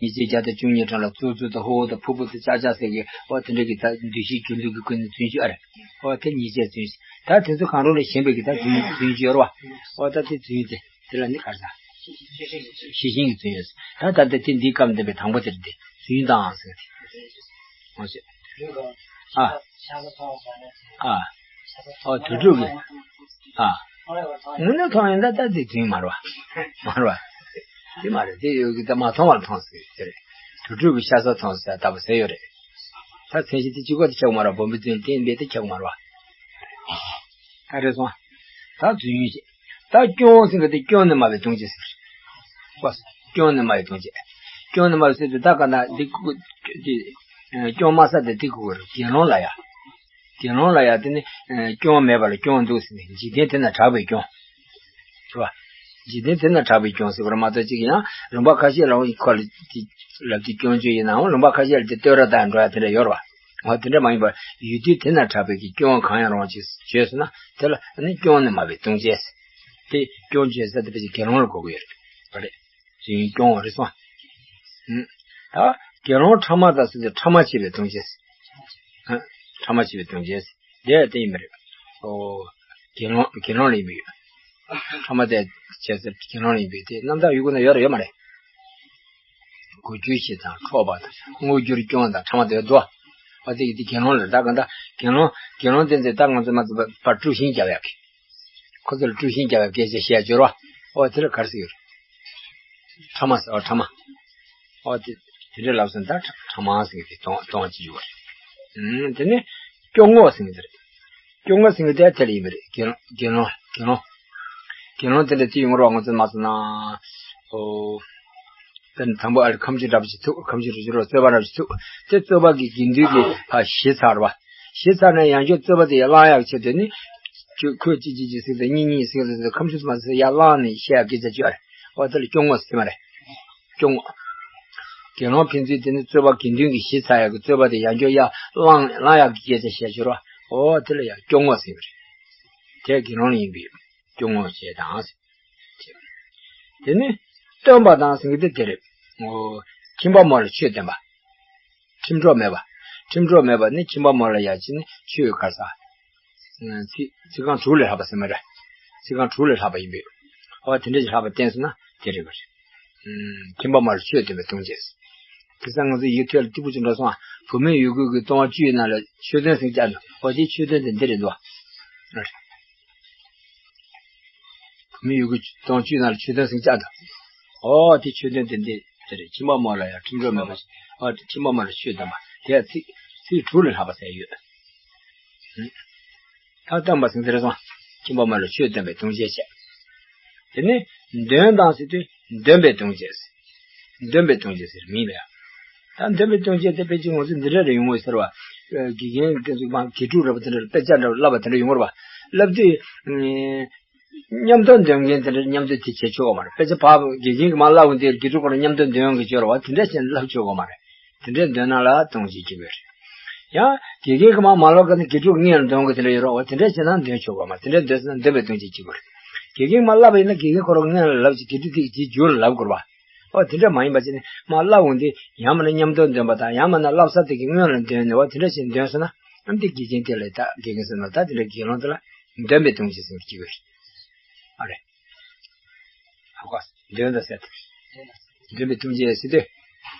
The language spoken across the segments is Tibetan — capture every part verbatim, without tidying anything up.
ཉེས་བྱས་བརྒྱ་དང་བཅུ་གཉིས་གྲངས་ལ་ཙུ་ཙུ་དང་ཧོ་ཧོ་དང་ཕུ་ཕུ་དང་ཅ་ཅ་ཟེར་གི་ཨོ་དེ་འདྲ་གི་ད་འདུས་བྱས་སྒྱུ་ལུས་ཀྱི་སྐུ་ནི་རྫུན་སྐྱོན་ཨ་རེད། ཨོ་དེ་ཉེས་བྱས་རྫུན་ཞིག་ད་དེ་ཚོ་གང་རུང་ལ་ཞེན་པའི་གི་ད་རྫུན་རྫུན་སྐྱོན་རེད་བ། ཨོ་ད་དེ་རྫུན་དེ་དེ་ལ་ནི་ག་རེ་ཟ། ཤེས་བཞིན་གྱི་རྫུན་ཡོད། ད་ད་ལྟ་དེ་འདིའི་སྐབས་འདི་པའི་དང་པོ་དེར་འདི་རྫུན་དང་ཟེར་གི་དེ། ཨོ་ཞེས། ཨ། ཨ། ཨོ་དུས་དྲུག་གི་ཨ། དངོས་གནས་མཐོང་ཡིན་ད་ལྟ་དེ་རྫུན་མ་རེད་བ། མ་རེད་བ། དེ་མ་རེད་དེ་ཡོད་གི་ད་མ་མཐོང་བར་མཐོང་ཟེར་གི་དེ་རེད། དུས་དྲུག་གི་ཤ་ཟ་མཐོང་ཟེར་ལྟ་བུ་ཟེར་ཡོད་རེད། ད་མཚན་གཞི་དེ་གཅིག་པ་དེ་ཆགས་མ་རེད་བ། བུམ་པའི་རྫུན་བསྟན་པས་དེ་ཆགས་མ་རེད་བ། ད་རེད་སོང་། ད་རྫུན་ཡིན་ཞེས། ད་སྐྱོན་ཟེར་གི་དེ་སྐྱོན་ནི་སྨྲ་བའི་ལྟུང་བྱེད་ཟེར། ཨོ། སྐྱོན་ནི་སྨྲ་བའི་ལྟུང་བྱེད། སྐྱོན་ནི་སྨྲ་བའི་ཟེར་དུས་ད་ག་ན་འདི་ཁུ་འདི་སྐྱོན་སྨྲ་ས་དེ་དེ་ཁུ་དགེ་སློང་ལ་ཡ། དགེ་སློང་ལ་ཡ་དེ་ནི་སྐྱོན་མེད་པ་ལ་སྐྱོན་འདུག་ཟེར་ནས་འཇིག་རྟེན་དེ་ན་གྲགས་པའི་སྐྱོན། རེད་བ། འཇིག་རྟེན་དེ་ན་གྲགས་པའི་སྐྱོན་ཟེར་བ་རེད་མ་གཏོགས་གཅིག་ཡང་ལུང་པ་ཁ་ཤས་ལ་འོང་ཁོ་ལ་དེ་ལབ་དེ་སྐྱོན་བརྗོད་ཡིན་ནའང་ལུང་པ་ཁ་ཤས་ལ་དེ་བསྟོད་ར་དང་འགྲོ་ཡ་དེ་འདྲ་ཡོད་རེད་བ། འོ་དེ་འདྲ་མ་ཡིན་པར་ཡུལ་དུས་དེ་ན་གྲགས་པའི་གི་སྐྱོན་གང་ཡང་རུང་ཅིག་བརྗོད་སོང་ན་དེ་ལ་ནི་སྐྱོན་ནི་སྨྲ་བའི་ལྟུང་བྱེད་ཟེར། དེ་སྐྱོན་བརྗོད་ས་དེ་ཕལ་ཆེར་དགེ་སློང་ལ་གོ་གི་ཡོད་རེད། རེད། དེ་ཡིན་སྐྱོན་རེད་སོང་། ཨུམ། ད་དགེ་སློང་ཕྲ་མ་དང་ཟེར་དུས་ཕྲ་མ་བྱས་པའི་ལྟུང་བྱེད་ཟེར། ཨ། ཕྲ་མ་བྱས་པའི་ལྟུང་བྱེད་ཟེར། དེ་དེ་ཡིན་པ་རེད། ཨོ། དགེ་སློང་དགེ་སློང་ལ་ཡིན་པ་ཡོད། ཕྲ་མ་དེ་བྱས་ཟེར་དགེ་སློང་ལ་ཡིན་པའི་དེ་རྣམ་དག་ཡུལ་ཀུན་ན་ཡོད་རེད་ཡོད་མ་རེད། གོ་རྒྱུ་ཞེས་དང་འཕྲོག་པ་དང་བསྔོ་རྒྱུར་སྐྱོན་དང་ཕྲ་མ་དེ་འདུག་ཨ་དེ་ཡི་དེ་དགེ་སློང་ལ་ད་ག་ད་དགེ་སློང་དགེ་སློང་དེ་ཚོས་ད་ང་ཚོ་མ་ཚོ་བར་དཀྲུག་ཤིང་རྒྱག་ཡག་གི་ཁོ་ཚོ་ལ་དཀྲུག་ཤིང་རྒྱག་ཡག་སྐད་ཆ་བཤད་སྦྱོར་བ། ཨོ་དེ་ལ་ག་རེ་ཟེར་གྱི་རེད། ཕྲ་མ་ཟེར་བ་ཕྲ་མ། ཨོ་དེ་དེ་འདྲ་ལབ་སོང་ད་ཕྲ་མ་ཟེར་གྱི་དེ་གཏོང་གཏོང་བྱེད་ཀྱི་ཡོད་རེད། ཨུམ་དེ་ནས་སྐྱོ་ངོ་ཟེར་གྱི་དེ་རེད། སྐྱོ་ངོ་ཟེར་གྱི་དེ་དེ་ལ་ཡིན་པ་རེད། དགེ་སློང་དགེ་སློང་དགེ་སློང་དགེ་སློང་དེ་འདྲ་དེ་ཡོང་རོགས་ང་ཚོ་མ་ཟེར་ན། ཨོ། དེ་ནི་དང་པོ་ཨ་རི་ཁ་མཆུ་འདྲ་པོ་ཞིག་ཐུག་ཁ་མཆུ་རུ་ཞུ་རོགས་རྩོད་པ་འདྲ་པོ་ཞིག་ཐུག་དེ་རྩོད་པ་གི་དགེ་འདུན་གྱིས་ཕར་ཞི་ཚར་བ། ཞི་ཚར་ནས་ཡང་བསྐྱར་རྩོད་པ་དེ་ཡར་བསླང་ཡག་ཆེད་དུ་ནི། ཁྱོད་ཁོས་གཅིག་གཅིག་གཅིག་ཟེར་ཏེ་གཉིས་གཉིས་ཟེར་ཏེ་ཟེར་ཁ་མཆུ་ཙམ་ཟེར་ཡར་བསླང་ནས་བཤད་ཡག་སྐད་ཆ་བཅོས་རེད། འོ་དེ་ལ་སྐྱོ་ངོ་ཟེར་མ་རེད། སྐྱོ་ངོ། དགེ་སློང་ཕན་ཚུན་དེ་ནི་རྩོད་པ་དགེ་འདུན་གྱིས་ཞི་ཚར་ཡག་གི་རྩོད་པ་དེ་ཡང་བསྐྱར་ཡར་བསླང་བསླང་ཡག་གི་སྐད་ཆ་བཤད་སྦྱོར་བ། འོ་དེ་ལ་ཡང་སྐྱོ་ངོ་ཟེར་བ་རེད། དེ་དགེ་སློང་ཡིན་པས་སྐྱོ་ངོ་ཞེས་དང་། དེ་ནི་སྟོན་པ་དང་ཟེར་གྱི་དེ་དེ་རེད། ཨོ། ཁྱིམ་པ་མོ་ལ་ཆོས་སྟོན་པ། ཁྲིམས་གྲོགས་མེད་པ། ཁྲིམས་གྲོགས་མེད་པ་ནི་ཁྱིམ་པ་མོ་ལ་ཡ་ཅི་ནི་ཆོས་ག་རེ་ཟ། ཚིག་ཚིག་རྐང་དྲུག་ལས་ལྷག་པ་ཟེར་མ་རེད། ཚིག་རྐང་དྲུག་ལས་ལྷག་པ་ཡིན་པས། ཨོ་དེ་འདྲ་ཞིག་ལྷག་པ་བསྟན་སོང་ན་དེ་རེད་པ་རེད། ཁྱིམ་པ་མོ་ལ་ཆོས་སྟོན་པའི་ལྟུང་བྱེད། དེང་སང་ང་ཚོ་ཡུལ་ཐོན་ལ་སྐྱིད་པོ་ཅིག་འགྲོ་སོང་ཨ། བུད་མེད་ཡོད་དགུ་གི་ལྟུང་བ་བཅུའི་ནང་ལ་ཆོས་སྟོན་ཟེར་བྱ་འདུག་ཨོ་དེ་ཆོས་སྟོན་དེ་འདི་རེད་འདུག་ཨ། བུད་མེད་ཡོད་དགུ་ལྟུང་བ་བཅུའི་ནང་ལ་ཆོས་སྟོན་ཟེར་བྱ་འདུག་ཨོ་དེ་ཆོས་སྟོན་དེ་འདི་དེ་རེད། ཁྱིམ་པ་མོ་ལ་ཡང་ཁྲིམས་གྲོགས་མེད་པ་ཞིག་ཨོ་དེ་ཁྱིམ་པ་མོ་ལ་ཆོས་སྟོན་པ་དེ་ཚིག་ཚིག་དྲུག་ལས་ལྷག་པ་ཟེར་ཡོད། ད་སྟོན་པ་ཟེར་འདི་རེད་སོང་། ཁྱིམ་པ་མོ་ལ་ཆོས་སྟོན་པའི་ལྟུང་བྱེད་བྱས། དེ་ནས་འདོན་དང་ཟེར་དུས་འདོན་པའི་ལྟུང་བྱེད་ཟེར། འདོན་པའི་ལྟུང་བྱེད་ཟེར་མིང་ལ་ཡང་། ད་འདོན་པའི་ལྟུང་བྱེད་དེ་ཕལ་ཆེར་ང་ཚོ་འདི་འདྲ་རེ་ཡོང་གི་ཟེར་བ། དགེ་རྒན་དེ་ཚོ་མ་དགེ་ཕྲུག་འདྲ་པོ་དེ་འདྲ་ལ་དཔེ་ཆ་འདྲ་པོ་བསླབ་པ་དེ་འདྲ་ཡོང་གི་རེད་བ། བསླབ་དུས། མཉམ་དུ་འདོན་མཁན་དེ་འདྲ་མཉམ་དུ་དེ་བྱེད་ཆོག་གི་མ་རེད། དཔེ་ཆ་ཕར་དགེ་རྒན་གྱིས་མར་བསླབ་འོང་དུས་དགེ་ཕྲུག་ཁོ་རང་མཉམ་དུ་འདོན་ཡོང་གི་བྱོས་རེད་བ། དེ་འདྲ་བྱས་ན་བསླབ་ཆོག་གི་མ་རེད། དེ་འདྲའི་འདོན་ན་ལ་ལྟུང་བྱེད་གཅིག་པོ་རེད། ཡང་དགེ་རྒན་གྱིས་མར་མ་ལོག་ག་ནས་དགེ་ཕྲུག་སྔོན་ལ་འདོན་དགོས་དེ་འདྲ་ཡོད་རེད་བ། དེ་འདྲ་བྱས་ན་འདོན་ཆོག་གི་མ་རེད། དེ་འདྲ་འདོན་ཟེར་ན་འདོན་པའི་ལྟུང་བྱེད་གཅིག་པོ་རེད། དགེ་རྒན་གྱིས་མར་བསླབ་པ་ཡིན་ན་དགེ་རྒན་ཁོ་རང་སྔོན་ལ་ལབ་ཅིག་དགེ་ཕྲུག་དེ་གིས་རྗེས་འཇུག་ལ་ལབ་དགོས་རེད་བ། འོ་དེ་འདྲ་མ་ཡིན་པ་བྱས་ནས་མར་བསླབ་འོང་དུས་ཡང་མིན་ན་མཉམ་དུ་འདོན་པ་དང་ཡང་མིན་ན་བསླབ་ས་དེ་གི་སྔོན་ལ་འདོན་ནས་འོ་དེ་འདྲ་བྱས་འདོན་སོང་ན་ཨ་འདི་དགེ་རྒན་དེ་ལ་ད་དགེ་རྒན་ཟེར་ན་ད་དེ་འདྲ་དགེ་སློང་དེ་ལ་འདོན་པའི་ལྟུང་བྱེད་ཟེར་གྱི་ཡོད་རེད། ཨ་རེད། ཧ་གོ། འདོན་དང་ཟེར་ཏེ། འདོན་པའི་ལྟུང་བྱེད་ཟེར་ཏེ།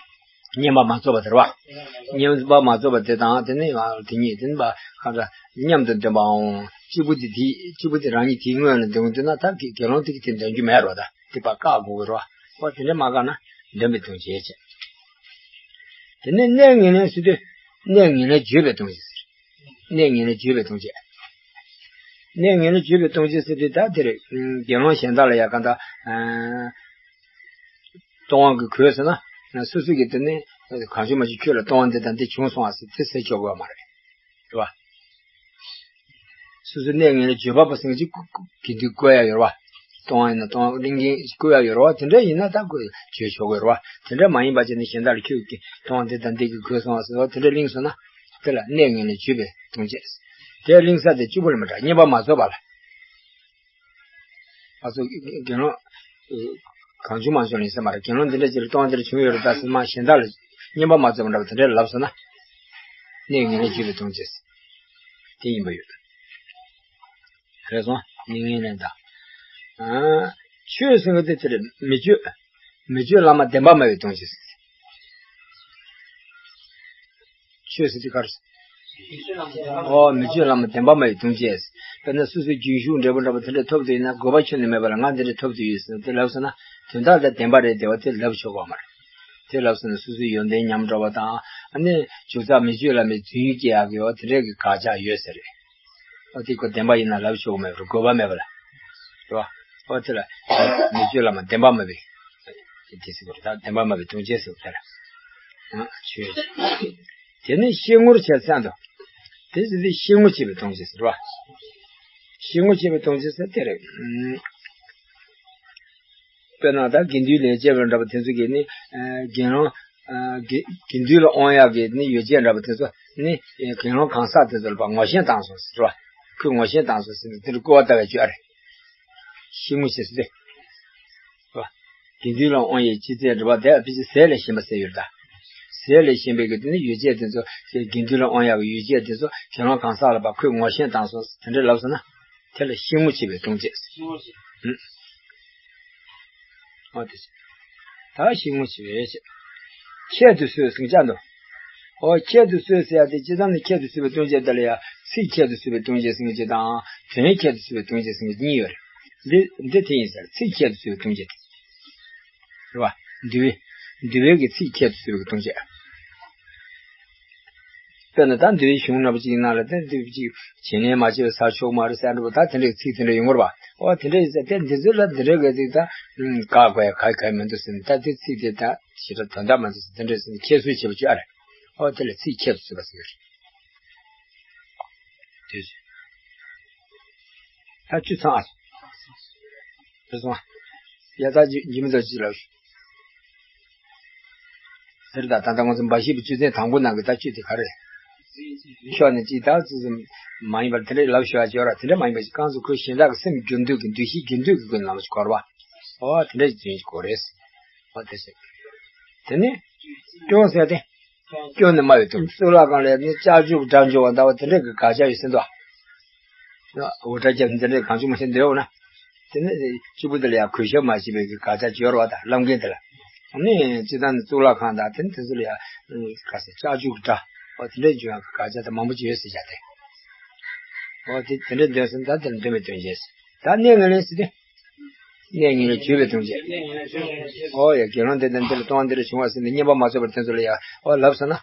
བསྙེན་པ་མ་རྫོགས་པ་དེ་རེད་བ། བསྙེན་པ་མ་རྫོགས་པ་དེ་དང་དེ་ནས་དེ་གཉིས་དེ་ནི་གང་ལྟར་མཉམ་དུ་འདོན་པའང་གཅིག་པུ་དེ་དེ་གཅིག་པུ་དེ་རང་ཉིད་དེའི་སྔོན་ལ་འདོན་དུས་ན་ད་དགེ་དགེ་སློང་དེ་གིས་དེ་འདོན་རྒྱུ་མེད་རེད་བ། ད་དེ་ཕར་བཀག་དགོས་ཀྱི་རེད་བ། འོ་དེ་འདྲ་མ་བཀག་ན་འདོན་པའི་ལྟུང་བྱེད་བྱས། དེ་ནས་གནས་ངན་ལེན་ཟེར་དུས་གནས་ངན་ལེན་བརྗོད་པའི་ལྟུང་བྱེད་ཟེར། གནས་ངན་ལེན་བརྗོད་པའི་ལྟུང་བྱེད། གནས་ངན་ལེན་བརྗོད་པའི་ལྟུང་བྱེད་ཟེར་དུས་ད་དེ་རེད། དགེ་སློང་གཞན་དག་ལ་ཡ་ག་ད། ལྟུང་བ་གི་གོས་ཟེར་ན། སོ་སོ་གི་དེ་ནི་གང་བྱུང་མ་བྱུང་ཁྱོད་ལ་ལྟུང་བ་འདི་དང་འདི་བྱུང་སོང་བ་ཟེར་དེ་ཟེར་ཆོག་གི་ཡོད་མ་རེད། རེད་བ། སོ་སོ་གནས་ངན་ལེན་བརྗོད་པ་པོ་ཟེར་གྱི་གི་འདི་བཀོད་ཡ་ཡོད་རེད་བ། ལྟུང་བ་ཡིན་ན་ལྟུང་བ་གླེང་མཁན་བཀོད་ཡ་ཡོད་རེད་བ། དེ་འདྲ་ཡིན་ན་ད་བཀོད་བརྗོད་ཆོག་གི་རེད་བ། དེ་འདྲ་མ་ཡིན་པ་བྱས་ནས་གཞན་དག་ལ་ཁྱོད་ཀྱིས་ལྟུང་བ་འདི་དང་འདི་གི་གོས་སོང་བ་ཟེར་བ་དེ་འདྲ་གླེང་སོང་ན། དེ་ལ་གནས་ངན་ལེན་བརྗོད་པའི་ལྟུང་བྱེད། དེ་གླེང་ས་དེ་གཅིག་པོ་ལ་མི་འདྲ། བསྙེན་པ་མ་རྫོགས་པ་ལ། ང་ཚོ་དགེ་སློང་། གང་བྱུང་མང་བྱུང་ལ་ཡིན་ས་མ་རེད། དགེ་སློང་འདི་འདྲ་ཅིག་ལ་ལྟུང་བ་འདི་འདྲ་བྱུང་ཡོད་རེད་ད་ཟེར་མ་གཞན་དག་ལ་བསྙེན་པ་མ་རྫོགས་པ་འདྲ་བ་དེ་འདྲ་ལབ་སོང་ན། གནས་ངན་ལེན་བརྗོད་པའི་ལྟུང་བྱེད། དེ་ཡིན་པ་ཡོད། རེད་སོང་། གནས་ངན་ལེན་དང་། ཨ། ཆོས་ཟེར་གི་དེ་དེ་རེད། མི་སྤྱོད། མི་སྤྱོད་ལམ་བདེན་པ་སྨྲ་བའི་ལྟུང་བྱེད། ཆོས་ཟེར་དེ་ག་རེ། ཨོ། མི་སྤྱོད་ལམ་བདེན་པ་སྨྲ་བའི་ལྟུང་བྱེད། དཔེར་ན་སོ་སོའི་རྒྱུན་ཞུགས་འབྲས་བུ་འདྲ་པོ་དེ་འདྲ་ཐོབ་ཏུ་ཡིན་ན་དགོས་པ་ཁྱོན་ནས་མེད་པ་ལ་ང་འདི་འདྲ་ཐོབ་ཏུ་ཡོད་ཟེར་དེ་ལབ་སོང་ན་དོན་དག་དེ་བདེན་པ་རེད་བདེ་བ་དེ་ལབ་ཆོག་གི་མ་རེད། དེ་ལབ་སོང་ན་སོ་སོའི་ཡོན་ཏན་ཉམས་འགྲོ་བ་དང་ཨ་ནི་ཇི་ལྟར་མི་སྤྱོད་ལམ་པའི་རྫུན་སྐྱེ་ཡག་གི་འོ་དེ་འདྲ་གི་དགག་བྱ་ཡོད་ཟེར་རེད། ཨོ་དེ་ཁོ་བདེན་པ་ཡིན་ན་ལབ་ཆོག་གི་མེད་པར་དགོས་པ་མེད་པ་ལ། རེད་བ། ཨོ་དེ་ལ། མི་སྤྱོད་ལམ་བདེན་པ་སྨྲ་བའི། དེ་ཟེར་གི་རེད་ད་བདེན་པ་སྨྲ་བའི་ལྟུང་བྱེད་ཟེར་དེ་ལ། ཨ་ཆོས། དེ་ནི་བཤེས་ངོར་བྱས་ཙང་དུ། དེ་ཟེར་དེ་བཤེས་ངོ་བྱས་པའི་ལྟུང་བྱེད་ཟེར་བ། བཤེས་ངོ་བྱས་པའི་ལྟུང་བྱེད་ཟེར་དེ་རེད། དཔེར་ན་ད་དགེ་འདུན་ལས་བྱེད་པ་འདྲ་པོ་དེ་ཚོ་གིས་ནི། དགེ་སློང་། དགེ་དགེ་འདུན་ལ་དབང་ཡག་གི་ནི་ཡོ་བྱད་འདྲ་པོ་དེ་ཚོ་ནི། དགེ་སློང་གང་ཟག་དེ་ཚོ་ལ་ཕར་ངོ་ཤེས་བཏང་སོང་ཟེར་བ། ཁོས་ངོ་ཤེས་བཏང་སོང་ཟེར་ནས་དེ་ལ་སྐུར་བ་བཏབ་པའི་སྐྱོན་རེད། བཤེས་ངོ་ཞེས་ཟེར་ཏེ། དགེ་འདུན་ལ་དབང་ཡས་ཅི་ཚེ་འགྲོ་བ་དེ་ཕལ་ཆེར་ཟས་ལས་གཞན་པ་ཟེར་ཡོད་ད། ཟས་ལས་གཞན་པའི་གི་དེ་ནི་ཡོ་བྱད་དེ་ཚོ་དགེ་འདུན་ལ་དབང་ཡག་གི་ཡོ་བྱད་དེ་ཚོ་དགེ་སློང་གང་ཟག་ལ་ཕར་ཁོས་ངོ་ཤེས་བཏང་སོང་དེ་འདྲ་ལབ་སོང་ན། དེ་ལ་བཤེས་ངོ་བྱས་པའི་ལྟུང་བྱེད། ཨོ་དེ། ད་བཤེས་ངོ་བྱས་པའི་ཆེད། ཁྱད་དུ་གསོད་ཟིང་ཆ་འདུག་ཨོ་ཁྱད་དུ་གསོད་ཟེར་ཡ་དེ་སྤྱིར་བཏང་ནི་ཁྱད་དུ་གསོད་པའི་ལྟུང་བྱེད་དེ་ལ་ཡ་ཚིག་ཁྱད་དུ་གསོད་པའི་ལྟུང་བྱེད་ཟེར་གྱི་ཅིག་དང་དོན་ཁྱད་དུ་གསོད་པའི་ལྟུང་བྱེད་ཟེར་གྱི་གཉིས་ཡོད་རེད། འདི་འདི་དེ་ཡིན་ཟེར་ཚིག་ཁྱད་དུ་གསོད་པའི་ལྟུང་བྱེད་དེ། རེད་བ། འདུལ་བའི། འདུལ་བའི་གི་ཚིག་ཁྱད་དུ་གསོད་པའི་ལྟུང་བྱེད། དཔེར་ན་ད་འདུལ་བའི་གཞུང་རྣམ་པ་གཅིག་ནང་ལ་ད་འདུལ་བ་གཅིག་བྱིན་ལེན་མ་བྱས་པའི་ས་ཆོག་མ་རེད་ཟེར་འགྲོ་བ་ད་དེ་འདྲའི་ཚིག་དེ་འདྲ་ཡོང་གི་རེད་བ། ཨོ་དེ་འདྲ་ཡིན་ཟེར་དེ་འདི་ཚོ་ལ་འདི་འདྲ་གི་ཚིག་ད་དགག་དགོས་ཡ་ག་ག་མི་འདུག་ཟེར་ནས་ད་དེ་ཚིག་དེ་ད་ཞེ་དྲག་དོན་དག་མ་འདུག་ཟེར་དེ་འདྲ་ཟེར་ནས་ཁྱད་གསོད་བྱེད་པ་བཅོས་ཨ་རེད། ཨོ་དེ་ལ་ཚིག་ཁྱད་དུ་གསོད་པ་ཟེར། དེ་ད་བཅུ་ཚང་ཨ། དེ་སོང་། ཡ་ད་ཇི་ཇི་མི་ད་ཇི་ལ། ཟེར་ད་ད་ལྟ་ང་ཚོ་འབའ་ཞིག་གི་བཅུ་ཚན་དང་པོ་ནང་གི་ད་བཅུ་དེ་ག་རེ། ཤོག་ནས་ཅི་ད་ཙི་ཙི་མ་ཡིན་པར་དེ་འདྲའི་ལབ་ཤོག་ཨ་ཅོ་ར་དེ་འདྲ་མ་ཡིན་པ་ཞིག་གང་ཚོ་ཁོའི་གཞན་དག་གི་སེམས་རྒྱུ་འདུས་ཀྱི་འདུ་ཤེས་རྒྱུ་འདུས་ཀྱི་ཀུན་ལམ་ཞིག་གོ་ར་བ། ཨོ་དེ་འདྲ་ཞིག་ཡིན་ཞིག་གོ་རེད། ཨོ་དེ་ཟེར། དེ་ནི། སྐྱོན་ཟེར་ཏེ། སྐྱོན་ནི་སྨྲ་བའི་ལྟུང་གཙུག་ལག་ཁང་ལས་ནི་ལྕགས་ཀྱུ་སྒྲ་འབྱུང་བ་ལྟ་བུ་དེ་འདྲ་གི་དགག་བྱ་ཡོད་ཟིན་ཏོ། འུར་སྒྲ་རྒྱབ་འདི་འདྲ་གང་བྱུང་མ་བྱུང་འདོད་འོ་ན། དེ་ནི་གཅིག་པུ་དེ་ལ་ཡང་གུས་ཞབས་མ་བྱས་པའི་གི་དགག་བྱ་སྦྱོར་བ་དང་ལམ་འགལ་དེ་ལ། ནི་སྤྱི་བཏང་ནི་གཙུག་ལག་ཁང་དང་དེ་ནི་དེ་ཚོ་ལ་ཡང་ག་ས་ལྕགས་ཀྱུ་སྒྲ། འོ་དེ་འདྲ་འབྱུང་ཡང་གི་དགག་བྱ་དང་མང་པོ་ཅིག་ཡོད་ཟེར་བྱ་སྟེ། འོ་དེ་དེ་འདྲ་འདོད་སོང་ད་དེ་ལ་འདོད་མི་འདོད་བྱས། ད་གནས་ངན་ལེན་ཟེར་ཏེ། གནས་ངན་ལེན་བརྗོད་པའི་ལྟུང་བྱེད། ཨོ་ཡ་དགེ་སློང་དེ་དང་འདི་ལ་ལྟུང་བ་འདི་འདྲ་བྱུང་བ་ཟེར་ནས་བསྙེན་པ་མ་རྫོགས་པར་དེ་ཚོ་ལ་ཡ་ཨོ་ལབ་སོང་ན།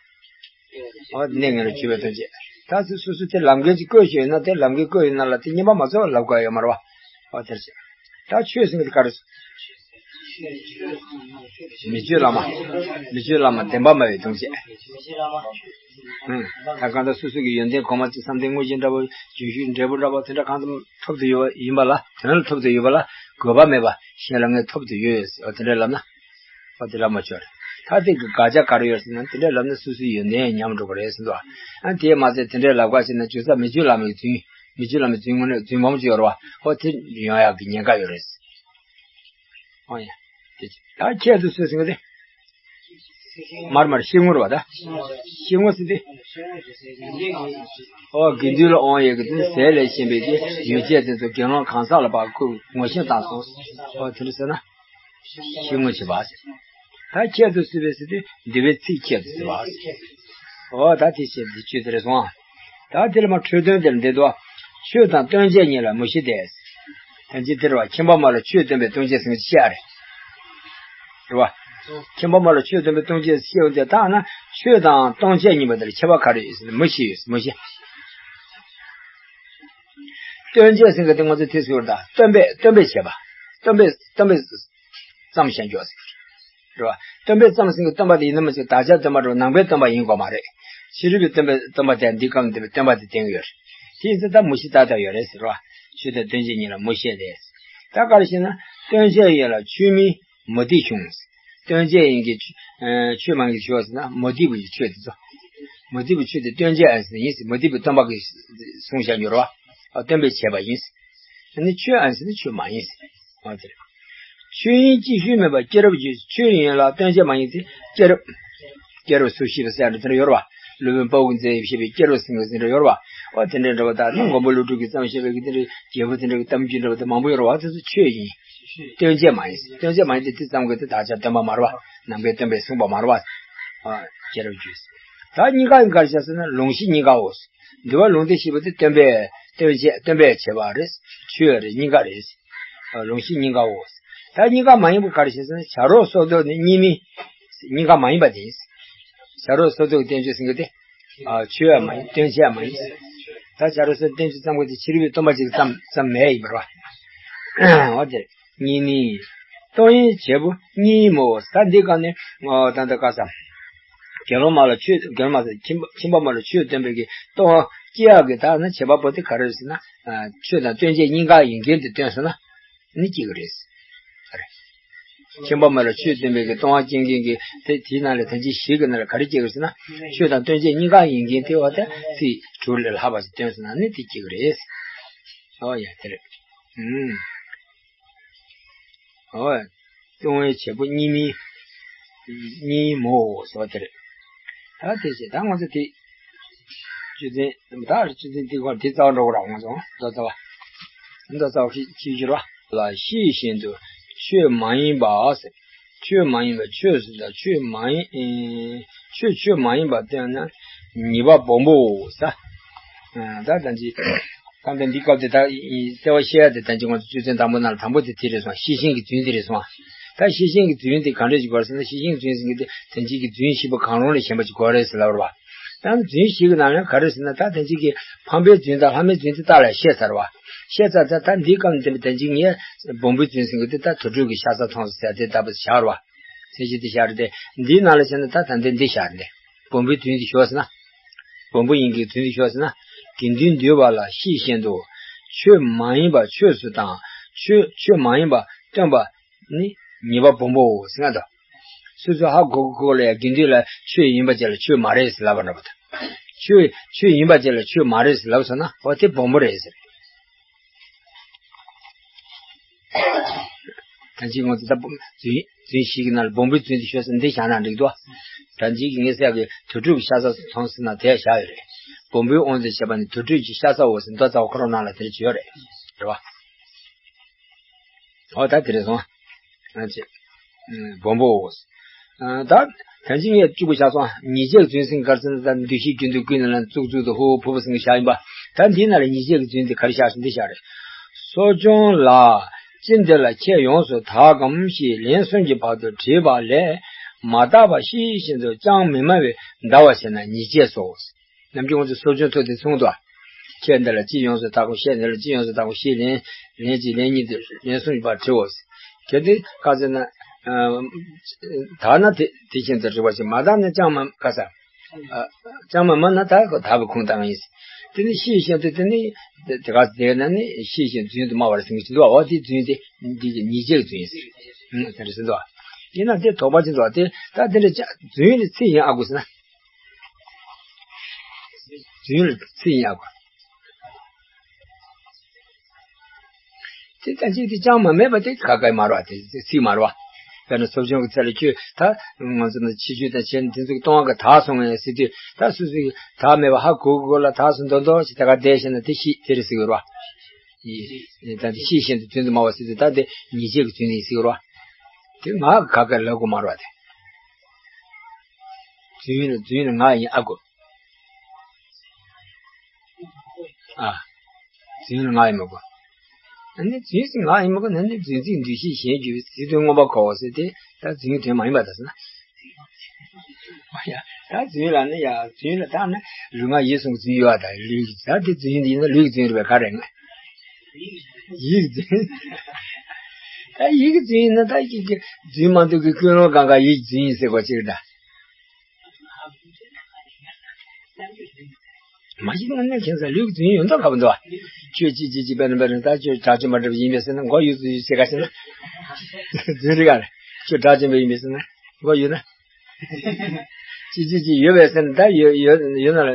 ཨོ་གནས་ངན་ལེན་བརྗོད་པའི་ལྟུང་བྱེད། ད་ཚོད་སོ་སོ་དེ་ལམ་འགལ་གྱི་བཀོད་ཤོས་ཡིན་ན་དེ་ལམ་འགལ་བཀོད་ཡིན་ན་ལ་དེ་བསྙེན་པ་མ་རྫོགས་པར་ལབ་དགོས་ཡོད་མ་རེད་བ། ཨོ་དེར་བྱེད། ད་ཆོས་ཟེར་མཁན་དེ་ག་རེ། མི་སྤྱོད་ལམ། མི་སྤྱོད་ལམ་བདེན་པ་སྨྲ་བའི་ལྟུང་བྱེད། ཨུམ། ད་གང་ལྟར་སོ་སོ་གི་ཡོན་ཏན་གོང་མ་ཅིག་བསམ་གཏན་དངོས་གཞི་འདྲ་པོ་རྒྱུན་ཞུགས་འབྲས་བུ་འདྲ་པོ་དེ་འདྲ་གང་ཙམ་ཐོབ་ཏུ་ཡོད་པ་ཡིན་པ་ལ་དོན་ལ་ཐོབ་ཏུ་ཡོད་པ་ལ་དགོས་པ་མེད་པ་གཞན་ལ་ངས་ཐོབ་ཏུ་ཡོད་ཟེར་བ་དེ་འདྲ་ལབ་ན། ཨོ་དེ་ལབ་མ་ཆོག་རེད། ད་དེ་གི་དགག་བྱ་ག་རེ་ཡོད་ཟེར་ན་དེ་འདྲ་ལབ་ན་སོ་སོའི་ཡོན་ཏན་ཉམས་འགྲོ་གི་རེད་ཟེར་འདུག་ཨ་དེ་མ་ཟད་དེ་འདྲ་ལབ་དགོས་ཟེར་ན་ཇི་ལྟར་མི་སྤྱོད་ལམ་གྱི་རྫུན། མི་སྤྱོད་ལམ་གྱི་རྫུན་དངོས་གནས་རྫུན་མང་པོ་ཅིག་ཡོད་རེད་བ། ཨོ་དེ་ཡོང་ཡག་གི་ཉེན་ཁ་ཡོད་རེད། ཨོ་ཡ། དེ་ད་ཁྱད་དུ་གསོད་ཟེར་གི་རེད། མར་མར་བཤེས་ངོ་རེད་བ་ད། བཤེས་ངོ་ཟེར་ཏེ། ཨོ་དགེ་འདུན་ལ་དབང་ཡོད་གི་དེ་ནི་ཟས་ལས་གཞན་པའི་གི་ཡོ་བྱད་དེ་ཚོ་དགེ་སློང་གང་ཟག་ལ་ཕར་ཁོས་ངོ་ཤེས་བཏང་སོང་། ཨོ་དེ་འདྲ་ཟེར་ན། བཤེས་ངོ་བྱེད་པ་ཟེར། ད་ཁྱད་དུ་གསོད་པའི་ཟེར་ཏེ་འདུལ་བའི་ཚིག་ཁྱད་དུ་གསོད་པ་ཟེར། ཨོ་ད་དེ་བཤད་དེ་ཆོས་དེ་རེད་སོང་ཨ། ད་དེ་ལ་མ་འཕྲོས་དོན་དེ་ལ་འདི་དོ། ཆོས་དང་ལྟུང་བྱེད་གཉིས་ལ་མུ་བཞི་སྟེ། ད་ཅི་དེ་རེད་བ་ཁྱིམ་པ་མ་ལ་ཆོས་སྟོན་པའི་ལྟུང་བྱེད་ཟེར་གྱི་བཤད་རེད། རེད་བ། ཁྱིམ་པ་མ་ལ་ཆོས་སྟོན་པའི་ལྟུང་བྱེད་བཤད་འོང་དེ་ད་ན་ཆོས་དང་ལྟུང་བྱེད་གཉིས་པ་དེ་ལ་ཁྱད་པར་ག་རེ་ཡོད་ཟེར་ན་མུ་བཞི་ཡོད་ཟེར་མུ་བཞི། སྟོན་བྱེད་ཟེར་མཁན་དེ་ང་ཚོ་དེ་ཟེར་བ་དང་སྟོན་པས་སྟོན་པས་བྱས་པ། སྟོན་པས་སྟོན་པས་བརྩམས་བཞག་འཇོག་ཟེར། རེད་བ། སྟོན་པས་བརྩམས་ཟེར་མཁན་སྟོན་པ་དེ་ཡིན་ན་མ་ཟད་བདག་ཅག་སྟོན་པ་རེད་བ་ནང་པའི་སྟོན་པ་ཡིན་དགོས་མ་རེད། ཕྱི་རོལ་པའི་སྟོན་པས་སྟོན་པ་དེ་འདི་སྐབས་འདི་པའི་སྟོན་པ་དེ་བསྟན་གྱི་ཡོད་རེད། དེ་ཡིན་ཙང་ད་མུ་བཞི་ཏག་ཏག་ཡོད་རེད་ཟེར་བ། ཆོས་དང་ལྟུང་བྱེད་གཉིས་ལ་མུ་བཞི་སྟེ། ད་ག་རེ་ཞེ་ན་ལྟུང་བྱེད་ཡོད་ལ་ཆོས་མིན་མུ་སྟེགས་བྱུང་། ལྟུང་བྱེད་ཡིན་གྱི་ཆོས་མིན་གྱི་ཆོས་ཟེར་ན་མུ་སྟེགས་པའི་ཆོས་དེ་ཚོ། མུ་སྟེགས་པའི་ཆོས་དེ་ལྟུང་བྱེད་ཨ་ཟེར་ན་ཡིན་ཟེར་མུ་སྟེགས་པའི་སྟོན་པ་གིས་གསུངས་བཞག་ཡོད་རེད་བ། སྟོན་པས་བྱས་པ་ཡིན་ཟེར། ཨ་ནི་ཆོས་ཨ་ཟེར་ན་ཆོས་མ་ཡིན་ཟེར། འོ་དེ་རེད། ཆོས་དབྱིངས་ཅིག་ཤོས་མེད་པར་སྐྱེ་རབས་བརྗོད། ཆོས་ཡིན་ལ་སྟོན་བྱེད་མ་ཡིན་ཏེ། སྐྱེ་རབས། སྐྱེ་རབས་སུ་ཤེས་པ་ཟེར་ཡ་འདྲ་དེ་འདྲ་ཡོད་རེད་བ། སློབ་དཔོན་དཔའ་བོ་མཛེས་པས་བཤད་པའི་སྐྱེ་རབས་ཟེར་མཁན་ཟེར་འདྲ་ཡོད་རེད་བ། འོ་དེ་འདྲའི་འདྲ་བ་དག་ནི་མགོན་པོ་ཀླུ་སྒྲུབ་ཀྱིས་བརྩམས་བཞག་པའི་གི་དེ་འདྲའི་རྒྱལ་པོ་དེ་འདྲ་གི་གཏམ་རྒྱུད་འདྲ་བ་དེ་མང་པོ་ཡོད་རེད་བ། དེ་ཚོ་ཆོས་ཡིན། སྟོན་བྱེད་མ་ཡིན། སྟོན་བྱེད་མ་ཡིན་ཏེ་དེ་ཙམ་གྱིས་དེ་བདག་ཅག་སྟོན་པ་མ་རེད་བ། ནམ་མཁའི་སྟོན་པས་གསུངས་པ་མ་རེད་བ། ཨ་སྐྱེ་རབས་བརྗོད། ད་གཉིས་ཀ་ཡིན་ག་རེ་བྱས་ཟེར་ན་ལུང་གཞི་གཉིས་ཀའོ། འདུལ་བ་ལུང་སྡེ་བཞི་པོ་དེ་སྟོན་པས་སྟོན་བྱེད་སྟོན་པས་བྱས་པ་རེད། ཆོས་རེད། གཉིས་ཀ་རེད། ཨ་ལུང་གཞི་གཉིས་ཀའོ། ད་གཉིས་ཀ་མ་ཡིན་པ་ག་རེ་བྱས་ཟེར་ན་བྱ་རོག་སོར་གདུབ་ནི་གཉིས་མིན། གཉིས་ཀ་མ་ཡིན་པ་དེ་ཡིན། བྱ་རོག་སོར་གདུབ་ཀྱི་བསྟན་བཅོས་ཟེར་མཁན་དེ། ཨ་ཆོས་ཡང་མ་ཡིན། སྟོན་བྱེད་ཡང་མ་ཡིན། ད་བྱ་རོག་སོར་གདུབ་བསྟན་བཅོས་ཙམ་གྱིས་དེ་ཕྱི་རོལ་པའི་སྟོན་པ་ཅིག་ཙམ་ཙམ་མེད་ཡིན་པ་རེད་བ། འོ་དེ། གཉིས་ནི། སྟོན་བྱེད་བྱེད་པོ་གཉིས་མོ། ད་འདི་ག་ནས་ད་ལྟ་ག་ས། དགེ་སློང་མ་ལ་ཆོས། དགེ་སློང་མ་ཟེར། ཁྱིམ་པ། ཁྱིམ་པ་མ་ལ་ཆོས་སྟོན་པའི་གི་ལྟུང་བ་སྐྱེ་ཡག་གི་ད་ནི་བྱེད་པ་པོ་དེ་ག་རེ་རེད་ཟེར་ན། ཆོས་དང་སྟོན་བྱེད་གཉིས་ཀ་ཡིན་མཁན་དེ་སྟོན་ཟེར་ན་ནི་སྐྱེ་གི་རེད། ཁྱིམ་པ་མ་ལ་ཆོས་སྟོན་པའི་གི་ལྟུང་བ་སྐྱེ་མཁན་གྱི་དེ། དེའི་ནང་ལ་ད་ཅི་ཞིག་གི་ནང་ལ་ག་རེ་སྐྱེ་གི་རེད་ཟེར་ན། ཆོས་དང་སྟོན་བྱེད་གཉིས་ཀ་ཡིན་མཁན་དེ་བ་དེ་ཚིག་དྲུག་ལས་ལྷག་པ་ཞིག་སྟོན་ཟེར་ན་ནི་དེ་སྐྱེ་གི་རེད། ཨོ་ཡ་དེ་རེད། ཨུམ། ཨོ། ལྟུང་བའི་བྱེད་པོ་གཉིས་མིན། གཉིས་མོ་ཟེར་བ་དེ་རེད། ད་དེ་བྱས་ད་ང་ཚོ་དེ། སྤྱོད་ཚན་ད་སྤྱོད་ཚན་དེ་གོ་དེ་རྩ་བ་འགྲོ་གི་ར། ང་ཚོ་མདོ་རྩ་བ། མདོ་རྩ་བ་ཤེས་ཤེས་ཀྱི་ར། ལ་ཤེས་བཞིན་དུ་ཆོས་མ་ཡིན་པ་ཟེར། ཆོས་མ་ཡིན་པ་ཆོས་སུ་དང་ཆོས་མ་ཡིན། ཆོས་ཆོས་མ་ཡིན་པ་སྟོན་ན་ཉེས་པ་སྦོམ་པོ་ཟེར། ད་ད་ཅི། ད་ལྟ་འདི་སྐབས་དེ་ད་གསལ་བ་བཤད་ཡ་དེ་ད་ཅི་ང་ཚོ་སྤྱོད་ཚན་དང་པོ་ནང་ལ་དང་པོ་དེ་དེ་རེད་སོང་། ཤེས་བཞིན་གྱི་རྫུན་དེ་རེད་སོང་། ད་ཤེས་བཞིན་གྱི་རྫུན་དེ་གང་འདྲ་ཞིག་དགོས་ཟེར་ན། ཤེས་བཞིན་གྱི་རྫུན་ཟེར་མཁན་དེ་ད་ཅི་གི་རྫུན་བཞི་པོ་གང་རུང་ལས་གཞན་པ་ཅིག་དགོས་རེད་ཟེར་ལབ་རེད་བ། ད་རྫུན་བཞི་གི་ནང་ནས་ག་རེ་ཟེར་ན། ད་ད་ཅི་གི་ཕམ་པའི་རྫུན་དང་ལྷ་མོའི་རྫུན་དེ་རྟགས་ལ་བཤད་ཚར་བ། བཤད་ཚར་ཚར། ད་འདིའི་སྐབས་ནས་བསྟན་པའི་ད་ཅི་ངས་སྦོམ་པོའི་རྫུན་ཟེར་མཁན་དེ་ད་དུར་ཁྲོད་ཀྱི་ཤ་ཟ་འཐུང་ཟེར་དེ་ལྟ་བུ་བཞག་རེད་བ། ཚད་གཞི་དེ་བཞག་རེད་དེ། འདིའི་ནང་ལ་བྱས་ན་ད་ད་འདི་འདི་བཞག་རེད་དེ། སྦོམ་པོའི་རྫུན་དེ་ཞོག་ཟེར་ན། སྦོམ་པོ་ཡིན་གྱི་རྫུན་དེ་ཞོག་ཟེར་ན། དགེ་འདུན་འདུལ་བ་ལ་ཤེས་བཞིན་དུ། ཆོས་མ་ཡིན་པ་ཆོས་སུ་དང་། ཆོས་ཆོས་མ་ཡིན་པ་སྟོན་པ་ནི་ཉེས་པ་སྦོམ་པོའོ་ཟེར་ན་དོ། སོ་སོ་ཧ་གོ་གོ་ལ་ཡ་དགེ་འདུན་ལ་ཆོས་ཡིན་པ་ཅིག་ལ་ཆོས་མ་རེད་ཟེར་ལབ་པ་འདྲ་པོ་དང་། ཆོས་ཆོས་ཡིན་པ་ཅིག་ལ་ཆོས་མ་རེད་ཟེར་ལབ་སོང་ན་འོ་དེ་སྦོམ་པོ་རེད་ཟེར། ད་ཅི་ངོ་ཚ་ད་རྫུན་རྫུན་ཞིག་གི་ནང་ལ་སྦོམ་པོའི་རྫུན་དེ་ཤོད་ཟེར་འདི་བཞག་ན་འགྲིག་འདུག་ད་ཅི་གི་ངས་ཟེར་གི་དུར་ཁྲོད་ཀྱི་ཤ་ཟ་འཐུང་ཟེར་ན་དེ་བཞག་ཡོད་རེད། སྦོམ་པོའི་དབང་དུ་བྱས་པ་ནི་དུར་ཁྲོད་ཀྱི་ཤ་ཟ་འོ་ཟེར་མདོ་རྩ་བ་ཁོ་རང་ནང་ལ་དེ་འདྲ་བྱས་ཡོད་རེད། རེད་བ། འོ་ད་དེ་རེད་སོང་། ཨ་ཅེ། སྦོམ་པོ། ད་ད་ཅི་ངས་གཅིག་པུ་བཞག་སོང་། ཉེས་བྱས་རྫུན་ཟེར་ག་རེ་ཟེར་ན། ད་འདུ་ཤེས་རྒྱུན་དུ་ཀུན་ནས་ལ་བཙུགས་བཙུགས་དང་ཧུ་ཧུ་ཕུ་ཕུ་ཟེར་གྱི་བཞག་ཡིན་པ། ད་འདིའི་ནང་ལ་ཉེས་བྱས་ཀྱི་རྫུན་དེ་ག་རེ་བཞག་ཟེར་འདི་བཞག་རེད། གསོ་སྦྱོང་ལ་ཅི་འདི་ལ་ཁྱེད་ཡོངས་སུ་དག་གམ་ཞེས་ལན་གསུམ་གྱི་བར་དུ་དྲིས་པ་ལས། མ་དག་པ་ཤེས་བཞིན་དུ་ཅང་མི་སྨྲ་བས་འདའ་བར་བྱས་ན་ཉེས་བྱས་སོ། ནམ་རྒྱུན་ང་ཚོ་གསོ་སྦྱོང་ཐོག་དེ་གསུངས་འདུག་ཁྱེད་འདི་ལ་ཅི་ཡོངས་སུ་དག་གམ། ཤེས་འདི་ལ་ཅི་ཡོངས་སུ་དག་གམ་ཞེས་ལན་ལན་གཅིག་ལན་གཉིས་དེ་ལན་གསུམ་གྱི་བར་དྲིའོ། གལ་ཏེ་ག་ཟེར་ན། དག་ན་དེ་དེ་བཞིན་དུ་རིག་པ་ཞིག་མ་དག་ན་ཅང་མ་ག་ས། ཅང་མ་སྨྲ་ན་ད་དག་པའི་ཁུངས་བཏང་ཡིན། དེ་ནི་ཤེས་བཞིན་དུ་དེ་ནི་དེ་ག་དེ་ན་ནི་ཤེས་བཞིན་རྫུན་དུ་སྨྲ་བར་ཟེར་གྱི་འདུག་འོ་དེ་རྫུན་དེ་འདི་གི་ཉེས་བྱས་རྫུན་ཟེར། དེ་འདྲ་ཟེར་འདུག་ཡིན་ན་དེ་དོགས་པ་ཅི་འདུག་དེ་ད་དེ་འདྲ་རྫུན་ལ་ཚིག་ཡིན་ཨ་དགོས་ཟེར་ན། རྫུན་ལ་ཚིག་ཡིན་ཨ་དགོས། དེ་ལྟ་ཅིག་དེ་ཅང་མ་སྨྲས་པ་དེ་ག་ག་མ་རེད་བ། དེ་ཚིག་མ་རེད་བ། དཔེར་ན་གསོ་སྦྱོང་གི་ཚེ་ལ་ཁྱོད་ད་ང་ཚོ་ནི་ཕྱི་ཆོས་དང་བྱས་ནས་དེ་ཚོ་གི་ལྟུང་བ་གི་དག་སོང་ངས་ཟེར་དུས། ད་སོ་སོ་གི་དག་མེད་པ་ཧ་གོ་གོ་ལ་དག་སོང་མདོག་མདོག་ཅིག་དེ་ག་བསྡད་ཤེ་ན་དེ་ཤེས་དེ་རེད་ཟེར་གི་རེད་བ། ད་དེ་ཤེས་བཞིན་དུ་རྫུན་དུ་སྨྲ་བ་ཟེར་དུས་ད་དེ་ཉེས་བྱས་ཀྱི་རྫུན་ཡིན་ཟེར་གི་རེད་བ། དེ་ངག་གི་ག་ག་ལབ་དགོས་མ་རེད་བ། དེ་རྫུན་ལ་རྫུན་ལ་ངག་ཡིན་ཨ་དགོས། ཨ། རྫུན་ལ་ངག་ཡིན་མ་གོ། ཨ་ནི་རྫུན་ཟེར་ངག་ཡིན་མ་གོ་ན་ནི་རྫུན་ཚིག་འདུས་བྱས་གཞན་བརྗོད་པའི་ཚིག་དོན་མངོན་པར་གོ་བ་ཟེར་ཏེ་ད་རྫུན་གྱི་དོན་མ་ཡིན་པ་ད་ཟེར་ན། ཨ་ཡ། ད་རྫུན་ལ་ནི་ཡ་རྫུན་ལ་ད་ནི་ལུས་ངག་ཡིད་གསུམ་གྱི་རྫུན་ཡོད་པ་ད་ལུས་ཀྱི་ད་དེ་རྫུན་ཡིན་ན་ལུས་ཀྱི་རྫུན་རེད་པས་ག་རེ་ང་། ཡིད་ཀྱི་རྫུན། ད་ཡིད་ཀྱི་རྫུན་ཡིན་ན་ད་ཡིད་ཀྱི་རྫུན་མ་གཏོགས་ཀྱི་ཀུན་སློང་གང་ག་ཡིད་ཀྱི་རྫུན་ཡིན་ཟེར་གོ་ཅིག་ད། མ་གཞི་ནས་ནས་ཁྱེད་ཚོ་ལུས་ཀྱི་རྫུན་ཡོད་མདོག་ཁ་པོ་འདུག་བ། ཁྱོད་ཅི་ཅི་ཅི་དཔེར་ན་དཔེར་ན་ད་ཁྱོད་གྲྭ་ཆེན་པ་འདྲ་པོ་ཡིན་པས་ཟེར་ན་མགོ་གཡུག་གཡུག་བྱེད་ག་ཟེར་ན། རྫུན་རེད་ག་རེད། ཁྱོད་གྲྭ་ཆེན་པོ་ཡིན་པས་ཟེར་ན་མགོ་གཡུག་ན། ཅི་ཅི་ཅི་ཡོད་པས་ཟེར་ན་ད་ཡོད་ཡོད་ཡོད་ན་ལ་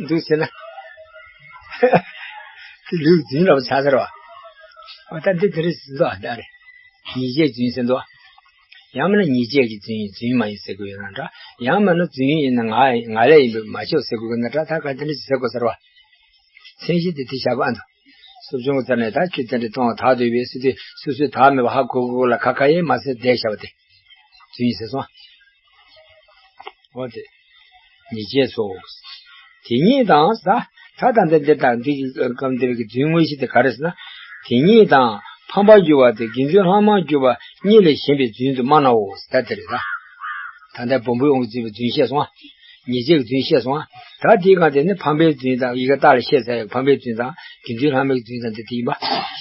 འདུག་ཟེར་ན། དེ་ལུས་ཀྱི་རྫུན་ལ་ཆགས་ཟེར་བ། འོ་ད་འདི་དེ་རེད་ཟེར་འདུག་ཨ་ད་རེད། ཉེས་བྱས་རྫུན་ཟེར་འདུག་ཡང་མིན་ན་ཉེས་བྱས་ཀྱི་རྫུན་ཡིན་རྫུན་མ་ཡིན་ཟེར་དགོས་ཡོད་ན་འདྲ། ཡང་མིན་ན་རྫུན་ཡིན་ན་ང་ང་ལས་ཡིན་པས་མ་ཆོག་ཟེར་དགོས་ཡོད་ན་འདྲ། ད་ག་དེ་འདྲ་ཞིག་ཟེར་དགོས་ཟེར་བ། མཚན་གཞི་དེ་དེ་བཞག་པ་ཨ་འདུག་སོ་བྱུང་གི་ཚར་ནས་ད་ཁྱོད་དེ་འདྲའི་མཐོང་བ་ཐག་ཐོག་པས་སུ་དེ་སུ་སུའི་ཐག་མེད་པ་ཧ་གོ་གོ་ལ་ཁ་ཁ་ཡེ་མ་ཟེར་བསྡད་བཞག་པ་དེ། རྫུན་ཡིན་ཟེར་སོང་། འོ་དེ། ཉེས་བྱས་སོ། དེ་ཉིད་དང་ས། ད་ལྟ་འདི་འདི་དང་འདི་གི་སྐབས་འདི་བའི་རྫུན་དངོས་གཞི་དེ་ག་རེ་ཟེར་ན། དེ་ཉིད་དང་ཕམ་པར་གྱུར་པ་དེ་དགེ་འདུན་ལྷག་མར་གྱུར་པ་གཉིས་ལས་གཞན་པའི་རྫུན་དུ་སྨྲ་ནའོ། ད་དེ་རེད་ད། ད་ལྟ་བོན་པོའི་དབང་གིས་བརྫུས་པའི་རྫུན་བཤད་སོང་ང་། ཉེས་བྱས་ཀྱི་རྫུན་བཤད་སོང་ང་། ད་དེའི་སྒང་དེ་ནི་ཕམ་པའི་རྫུན་དང་ཡི་གེ་རྟགས་ལ་བཤད་ཚར་ཡག་ཕམ་པའི་རྫུན་དང་དགེ་འདུན་ལྷག་མའི་རྫུན་དང་དེ་དེ་ཡིན་པ།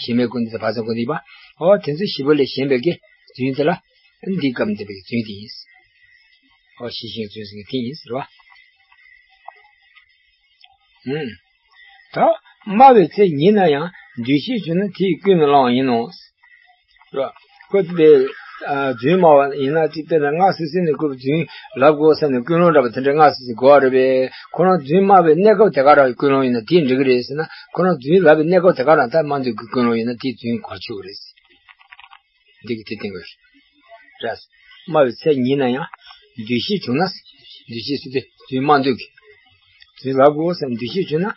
གཞི་མེད་ཀུན་བདེ་དང་བར་ཆད་ཀུན་བདེ་ཡིན་པ། འོ་དེ་ཚོ་བཞི་པོ་ལས་གཞན་པའི་གི་རྫུན་དེ་ལ། འདི་སྐབས་འདི་བའི་རྫུན་དེ་ཡིན། འོ་ཤེས་བཞིན་རྫུན་ཟེར་མཁན་དེ་ཡིན་ཟེར་བ། ཨུམ། ད་སྨྲ་བའི་ཚེ་ཉིད་ན་ཡང་འདུས་ཤེས་བྱུང་ན་དེས་ཀུན་ནས་བསླངས་པ་ཡིན་ནོ། རེད་བ། ཁོ་དེ་ཨ་རྫུན་སྨྲ་བ་ཡིན་ན་དེ་དཔེར་ན་སྔ་སེ་སེ་ནས་ཁོས་རྫུན་ལབ་དགོས་ཟེར་ནས་ཀུན་སློང་འདྲ་པོ་དེ་འདྲ་སྔ་སེ་སེ་དགོས་པ་རེད་པས། ཁོ་རང་རྫུན་སྨྲ་བའི་གནས་སྐབས་དེ་ག་རང་ཀུན་སློང་ཡིན་ན་དེས་འགྲིག་གི་རེད་ཟེར་ན། ཁོ་རང་རྫུན་ལབ་པའི་གནས་སྐབས་དེ་ག་རང་ད་སྨྲ་འདོད་ཀྱི་ཀུན་སློང་ཡིན་ན་དེས་རྫུན་གོ་ཆོད་ཀྱི་རེད། འདི་གི་དེ་བསྟན་དགོས་རེད། སྨྲ་བའི་ཚེ་ཉིད་ན་ཡང་། འདུས་ཤེས་བྱུང་ན། འདུས་ཤེས་ཟེར་དུས་རྫུན་སྨྲ་འདོད་ཀྱི། རྫུན་ལབ་དགོས་ཟེར་འདུས་ཤེས་བྱུང་ན།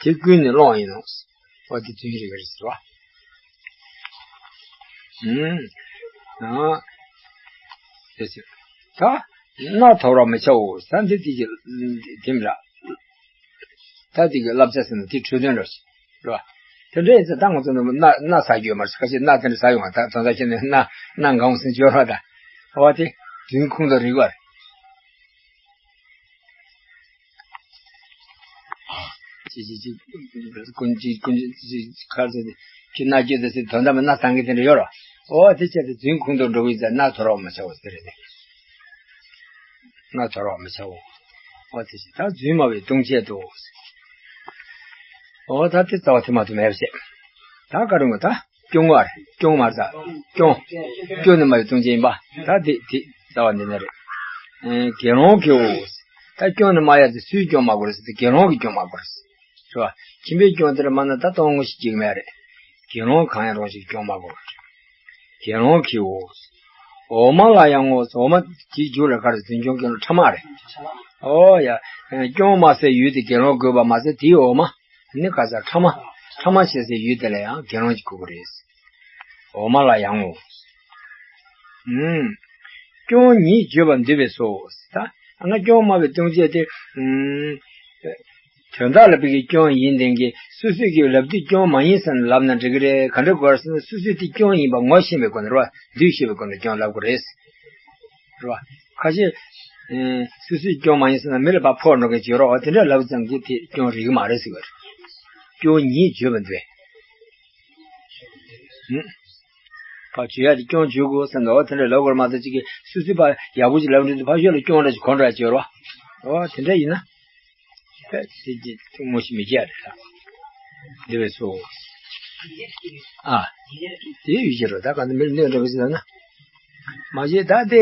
དེ་ཀུན་ནས་བསླངས་པ་ཡིན་ནོ། འོ་དེ་རྫུན་རིགས་རེད་ཟེར་བ། ཨུམ། ཨ། དེ་ཟེར། ད། མནའ་དོར་བར་མི་བྱའོ། ད་འདི་དེ་གི་དེ་མི་ར། ད་དེ་གི་བསླབ་བྱ་ཟེར་ན་དེ་འཕྲོས་དོན་འདྲ་ཞིག་རེད་བ། དེ་འདྲ་ཡིན་ཙང་ད་ང་ཚོ་ནི་མནའ་མནའ་ཟ་རྒྱུ་ཡོད་མ་རེད། ཁ་ཤས་མནའ་དེ་འདྲ་ཟ་ཡོང་བ། ད་དོན་དག་ཤེས་ནས་མནའ་མནའ་འགའ་འོང་ཟེར་འབྱོར་བ་ད། འོ་དེ་རྫུན་ཁུངས་དང་རིགས་པ་རེད། ཅི་ཅི་ཅི། ཀུན་ཅི་ཀུན་ཅི་ཅི་ཁ་ཟེར་ཏེ། ཅི་མནའ་སྐྱེལ་ཏེ་ཟེར་དོན་དག་མེད་མནའ་བཏང་གི་དེ་འདྲ་ཡོད་རེད་བ། འོ་དེ་བྱས་ཏེ་རྫུན་ཁུངས་དང་འགྲོ་གི་ཡིན་ཙང་མནའ་དོར་བར་མི་བྱའོ་ཟེར་རེད་དེ། མནའ་དོར་བར་མི་བྱའོ། འོ་དེ་བཞིན་ད་རྫུན་སྨྲ་བའི་ལྟུང་བྱེད་དོ། འོ་ད་དེ་རྩ་བ་དེ་མ་གཏོགས་མེད་པ་བྱས། ད་ག་རུ་ང་ད་སྐྱོན་བ་རེད། སྐྱོན་མ་རེད་ད། སྐྱོན། སྐྱོན་ནི་སྨྲ་བའི་ལྟུང་བྱེད་ཡིན་པ། ད་དེ་དེ་རྩ་བ་འདི་ནས་རེད། ཨེ་དགེ་སློང་གིའོ། ད་སྐྱོན་ནི་སྨྲ་ཡ་དེ་སུའི་སྐྱོན་སྨྲ་དགོས་རེད་ཟེར་ཏེ་དགེ་སློང་གི་སྐྱོན་སྨྲ་དགོས་རེད། རེད་བ། ཁྱིམ་པའི་སྐྱོན་དེ་འདྲ་སྨྲ་ན་ད་གཏོང་ངོ་ཞིག་ཅིག་མེད་རེད། དགེ་སློང་གང་ཡང་རུང་ཞིག་སྐྱོན་སྨྲ་དགོས། དགེ་སློང་གིའོ། འོག་མ་ལ་ཡང་ངོ་། འོག་མ་དེའི་རྒྱུ་ལ་ག་རེ་རྫུན་སྐྱོན་སྐྱོན་ལ་ཕྲ་མ་རེད། ཨོ་ཡ། སྐྱོན་མ་སེལ་ཡུལ་དེ་དགེ་སློང་དགོས་པ་མ་ཟད་དེའི་འོག་མ་ནི་ག་ས་ཕྲ་མ། ཕྲ་མ་བྱེད་སའི་ཡུལ་དེ་ལ་ཡང་དགེ་སློང་གིས་དགོས་ཀྱི་རེད། འོག་མ་ལ་ཡང་ངོ་། ཨུམ། སྐྱོན་ཉིད་བརྗོད་པར་འདོད་པས་སོ། ད་ང་སྐྱོན་སྨྲ་བའི་ལྟུང་བྱེད་དེ། ཨུམ། དོན་དག་ལ་བོད་ཀྱི་སྐྱོན་ཡིན་དེང་གི་སོ་སོས་ཀྱི་ལབ་དུས་སྐྱོན་མ་ཡིན་ཟེར་ནས་ལབ་ན་འགྲིག་གི་རེད། ག་འདྲ་དགོས་ཟེར་ན་སོ་སོས་དེ་སྐྱོན་ཡིན་པ་ངོ་ཤེས་པའི་སྒོ་ནས་རེད་བ། འདུས་ཤེས་པའི་སྒོ་ནས་སྐྱོན་ལབ་དགོས་རེད། རེད་བ། ཁ་ཤས། ཨེ། སོ་སོས་སྐྱོན་མ་ཡིན་ཟེར་ན་མི་ལ་ཕར་ཕོག་འགྲོ་མཁན་ཅིག་ཡོད་རེད་བ། དེ་འདྲ་ལབ་ཙམ་གྱིས་དེ་སྐྱོན་རིག་གི་མ་རེད་ཟེར་བ་རེད། སྐྱོན་ཉིད་བརྗོད་པར་འདོད། ཨུ། ཕར་བརྗོད་ཡ་དེ་སྐྱོན་བརྗོད་དགོས་ཟེར་འདུག་བ། དེ་འདྲ་ལབ་དགོས་རེད་མ་གཏོགས་ཅིག་གིས་སོ་སོས་ཕར་ཡག་པོ་ཅིག་ལབ་འགྲོ་དུས་ཕར་ཤོག་ལ་སྐྱོན་འདྲ་ཅིག་གོ་འདྲ་ཅིག་ཡོད་རེད་བ། ཨོ་དེ་འདྲ་ཡིན་ན། ཨེ་ཟེར་གྱི་ཐུགས་མོ་ཞིག་མི་སྐྱེ་རེད་ད། འདི་བས་སོ། ཨ། དེ་ཡུལ་གྱི་རོ་ད་ག་ནས་མི་ལ་གནོད་འགྲོ་གི་ཟེར་ན། མ་གཞི་ད་དེ་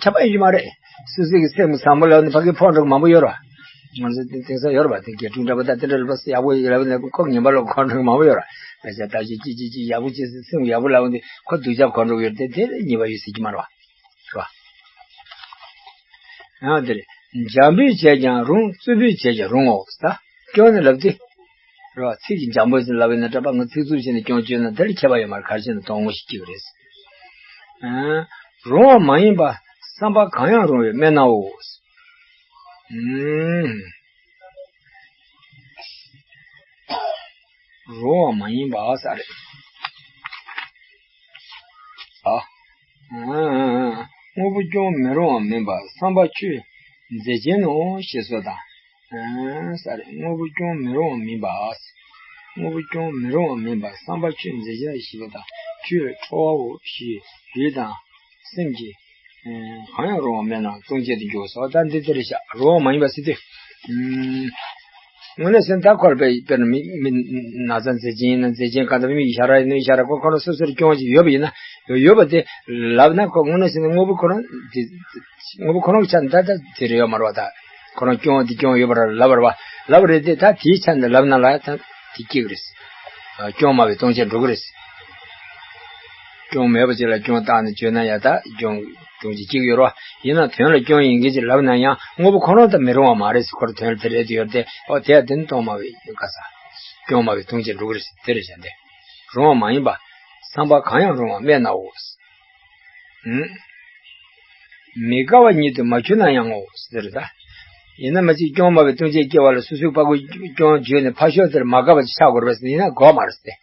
ཁྱབ་པ་ཡོད་མ་རེད། སོ་སོ་གི་སེམས་བཟང་པོ་ལབ་ནས་ཕ་གི་ཕོག་འགྲོ་གི་མང་པོ་ཡོད་རེད་བ། ང་ཚོ་དེང་སང་ཡོད་རེད་བ། དེ་དགེ་ཕྲུག་འདྲ་པོ་ད་དེ་འདྲ་ལབ་ཡག་པོ་ཡོད་ལབ་ནས་ཁོ་ངན་པ་ལ་གོ་འགྲོ་གི་མང་པོ་ཡོད་རེད། ད་ཆ་ད་ཅི་ཅི་ཅི་ཅི་ཡག་པོ་བྱེད་སེམས་ཡག་པོ་ལབ་ནས་ཁོ་སྡུག་ཅག་གོ་འགྲོ་གི་ཡོད་དེ་དེ་ཉེས་པ་ཡོད་ཟེར་གྱི་མ་རེད་བ། རེད་བ། ཡང་དེར་འཇམ་པོས་བྱས་ཀྱང་རུང་རྩུབ་པོས་བྱས་ཀྱང་རུང་ངོ་ཟེར། སྐྱོན་ནི་ལབ་དུས། རེད་བ། ཚིག་གི་འཇམ་པོ་ཞིག་ལབ་ཡིན་ན་འདྲ་པ་ང་ཚིག་རྩུབ་བྱས་ནས་སྐྱོན་བརྗོད་ན་དེ་ལ་ཁྱད་པར་ཡོད་མ་རེད། ག་རེ་བྱས་ན་དོན་དངོས་ཤིག་སྐྱེ་གི་རེད། ཨ། རུང་བ་མ་ཡིན་པ་བསམ་པ་གང་ཡང་རུང་བའི་སྨན་སྣའོ། ཨུམ། རུང་བ་མ་ཡིན་པ་ཟེར་རེད། ཨ། དངོས་པོ་སྐྱོན་མི་རུང་བ་མིན་པ་བསམ་པ་ཆོས་མཛེས་ཅན་ནོ་ཞེས་སོགས་དང་། ཨ། ཟེར་རེད། དངོས་པོ་སྐྱོན་མི་རུང་བ་མིན་པ། དངོས་པོ་སྐྱོན་མི་རུང་བ་མིན་པ་བསམ་པ་ཆོས་མཛེས་ཅན་ཞེས་པ་དང་། ཆོས་ཁྲོ་བའོ་ཞེས་ལུས་དང་སེམས་ཀྱི། ཨ། གང་ཡང་རུང་བ་མེད་ན་ལྟུང་བྱེད་དུ་འགྱུར་སོགས། ད་འདི་ལྟར་བཤད། རུང་བ་མ་ཡིན་པ་ཟེར་དུས། ཨུམ། དངོས་གནས་ཟེར་ན་ད་ཁོ་ར་དཔེ་དཔེར་ན་མི་མི་ན་ཚ་མཛེས་ཅན་ཡིན་ན་མཛེས་ཅན་གང་ལྟར་མི་ཡི་ཤ་ར་ཡིན་ན་ཤ་ར་ཁོ་ཁོ་རང་སོ་སོར་སྐྱོན་ཅིག་ཡོད་པ་ཡིན་ན་ཡོད་པ་དེ་ལབ་ན་ཁོ་དངོས་གནས་ཟེར་ན་དངོས་པོ་ཁོ་རང་དེ་དངོས་པོ་ཁོ་རང་གི་ཆ་ནས་ད་ད་དེ་རེད་ཡོད་མ་རེད་བ། ད་ཁོ་རང་སྐྱོན་དེ་སྐྱོན་ཡོད་པ་ར་ལབ་པ་རེད་བ། ལབ་པ་རེད་དེ་ད་དེའི་ཆ་ནས་ལབ་ན་ལ་ད་དེ་སྐྱེ་གི་རེད། སྐྱོན་སྨྲ་བའི་ལྟུང་བྱེད་འགྲོ་གི་རེད། སྐྱོན་མེད་པ་ཅིག་ལ་སྐྱོན་བཏགས་ནས་བརྗོད་ན་ཡང་ད་སྐྱོན་ལྟུང་བྱེད་གཅིག་ཡོད་རེད་བ། ཡིན་ན་དོན་ལ་སྐྱོན་ཡིན་མཁན་ཅིག་ལབ་ན་ཡང་དངོས་པོ་ཁོ་རང་དང་མི་རུང་བ་མ་རེད་ཟེར། ཁོ་རང་དོན་ལ་དེ་རེད་དེ་ཡོད་དེ། ཨོ་དེ་ཡང་དེ་ནི་སྟོང་པ་བའི་ག་ས། སྐྱོན་མ་བའི་ལྟུང་བྱེད་འགྲོ་གི་རེད་ཟེར་དེ་རེད་བཞག་སྟེ། རུང་བ་མ་ཡིན་པ། བསམ་པ་གང་ཡང་རུང་བ་སྨྲས་ནའོ། ཨུམ། མི་དགའ་བ་ཉིད་དུ་མ་གྱུར་ན་ཡང་ངོ་། ཟེར་ད། ཡིན་ན་མ་གཅིག་སྐྱོན་མ་བའི་ལྟུང་བྱེད་སྐྱེ་བ་ལ་སོ་སོའི་ཕ་གུ་སྐྱོན་བརྗོད་ནས་ཕ་ཤོག་དེར་མ་དགའ་བ་ཅིག་ཆགས་དགོས་པས་ཟེར་ན་ཡིན་ན་དགོས་མ་རེད་ཟེར།